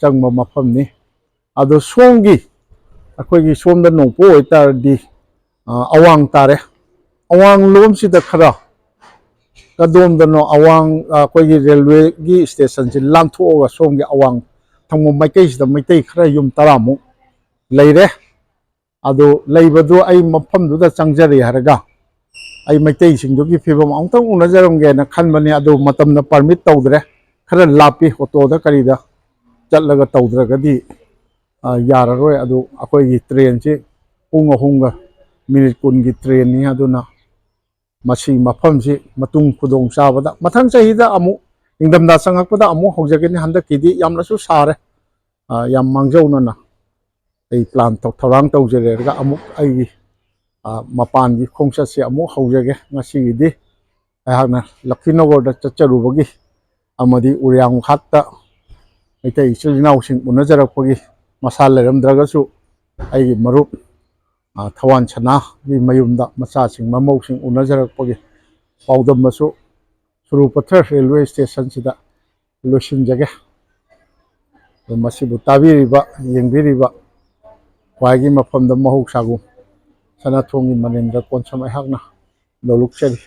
ꯆꯪꯕ ꯃꯐꯝꯅꯤ꯫ ꯑꯗꯣ ꯁꯣꯝꯒꯤ, ꯑꯩꯈꯣꯏꯒꯤ ꯁꯣꯝꯗ ꯅꯣꯡꯄꯣꯛ ꯑꯣꯏꯇꯥꯔꯗꯤ, ꯑ, ꯑꯋꯥꯡ ꯇꯥꯔꯦ꯫ ꯑꯋꯥꯡ ꯂꯣꯝꯁꯤꯗ ꯈꯔ ꯀꯗꯣꯝꯗꯅꯣ ꯑꯋꯥꯡ, ꯑ, ꯑꯩꯈꯣꯏꯒꯤ ꯔꯦꯜꯋꯦꯒꯤ ꯁ꯭ꯇꯦꯁꯟꯁꯤ ꯂꯥꯟꯊꯣꯛꯑꯒ ꯁꯣꯝꯒꯤ ꯑꯋꯥꯡ ꯊꯪꯕ ꯃꯥꯏꯀꯩꯁꯤꯗ ꯃꯩꯇꯩ ꯈꯔ ꯌꯨꯝ ꯇꯔꯥꯃꯨꯛ ꯂꯩꯔꯦ꯫ ꯑꯗꯨ ꯂꯩꯕꯗꯨ ꯑꯩ ꯃꯐꯝꯗꯨꯗ ꯆꯪꯖꯔꯦ ꯍꯥꯏꯔꯒ ꯑꯩ ꯃꯩꯇꯩꯁꯤꯡꯗꯨꯒꯤ ꯐꯤꯕꯝ ꯑꯃꯨꯛꯇꯪ ꯎꯅꯖꯔꯝꯒꯦꯅ ꯈꯟꯕꯅꯤ꯫ ꯑꯗꯨ ꯃꯇꯝꯅ ꯄꯔꯃꯤꯠ ꯇꯧꯗ꯭ꯔꯦ꯫ ꯈꯔ ꯂꯥꯞꯄꯤ, ꯑꯣꯇꯣꯗ ꯀꯔꯤꯗ ꯆꯠꯂꯒ ꯇꯧꯗ꯭ꯔꯒꯗꯤ, ꯑ, ꯌꯥꯔꯔꯣꯏ꯫ ꯑꯗꯨ ꯑꯩꯈꯣꯏꯒꯤ ꯇ꯭ꯔꯦꯟꯁꯤ ꯄꯨꯡ ꯑꯍꯨꯝꯒ ꯃꯤꯅꯤꯠ ꯀꯨꯟꯒꯤ ꯇ꯭ꯔꯦꯟꯅꯤ꯫ ꯑꯗꯨꯅ ꯃꯁꯤ ꯃꯐꯝꯁꯤ ꯃꯇꯨꯡ ꯈꯨꯗꯣꯡ ꯆꯥꯕꯗ ꯃꯊꯪ ꯆꯍꯤꯗ ꯑꯃꯨꯛ ꯅꯤꯡꯊꯝꯊꯥ ꯆꯪꯉꯛꯄꯗ ꯑꯃꯨꯛ ꯍꯧꯖꯒꯅꯤ꯫ ꯍꯟꯗꯛꯀꯤꯗꯤ ꯌꯥꯝꯅꯁꯨ ꯁꯥꯔꯦ꯫ ꯑ, ꯌꯥꯝ ꯃꯥꯡꯖꯧꯅꯅ ꯑꯩ ꯄ꯭ꯂꯥꯟ ꯇꯧ-, ꯊꯧꯔꯥꯡ ꯇꯧꯖꯔꯦꯔꯒ ꯑꯃꯨꯛ ꯑꯩꯒꯤ, ꯑ, ꯃꯄꯥꯟꯒꯤ ꯈꯣꯡꯆꯠꯁꯦ ꯑꯃꯨꯛ ꯍꯧꯖꯒꯦ꯫ ꯉꯁꯤꯒꯤꯗꯤ ꯑꯩꯍꯥꯛꯅ ꯂꯛꯈꯤꯅꯒꯔꯗ ꯆꯠꯆꯔꯨꯕꯒꯤ ꯑꯃꯗꯤ ꯎꯔꯤꯌꯥꯡꯈꯥꯠꯇ ꯃꯩꯇꯩ ꯏꯆꯤꯜ ꯏꯅꯥꯎꯁꯤꯡ ꯎꯅꯖꯔꯛꯄꯒꯤ, ꯃꯁꯥ ꯂꯩꯔꯝꯗ꯭ꯔꯒꯁꯨ ꯑꯩꯒꯤ ꯃꯔꯨꯞ, ꯑ, ꯊꯋꯥꯟ ꯁꯅꯥꯒꯤ ꯃꯌꯨꯝꯗ ꯃꯆꯥꯁꯤꯡ ꯃꯃꯧꯁꯤꯡ ꯎꯅꯖꯔꯛꯄꯒꯤ ꯄꯥꯎꯗꯝ ꯑꯁꯨ ꯁꯨꯔꯨꯄꯊꯔ ꯔꯦꯜꯋꯦ ꯁ꯭ꯇꯦꯁꯟꯁꯤꯗ ꯂꯣꯏꯁꯤꯟꯖꯒꯦ꯫ ꯑꯗꯨ ꯃꯁꯤꯕꯨ ꯇꯥꯕꯤꯔꯤꯕ, ꯌꯦꯡꯕꯤꯔꯤꯕ ꯈ꯭ꯋꯥꯏꯒꯤ ꯃꯐꯝꯗ ꯃꯍꯧꯁꯥꯒꯨꯝ ꯁꯅꯥꯊꯣꯡꯒꯤ ꯃꯅꯤꯟꯗ ꯀꯣꯟꯁꯝ ꯑꯩꯍꯥꯛꯅ ꯂꯧꯂꯨꯛꯆꯔꯤ꯫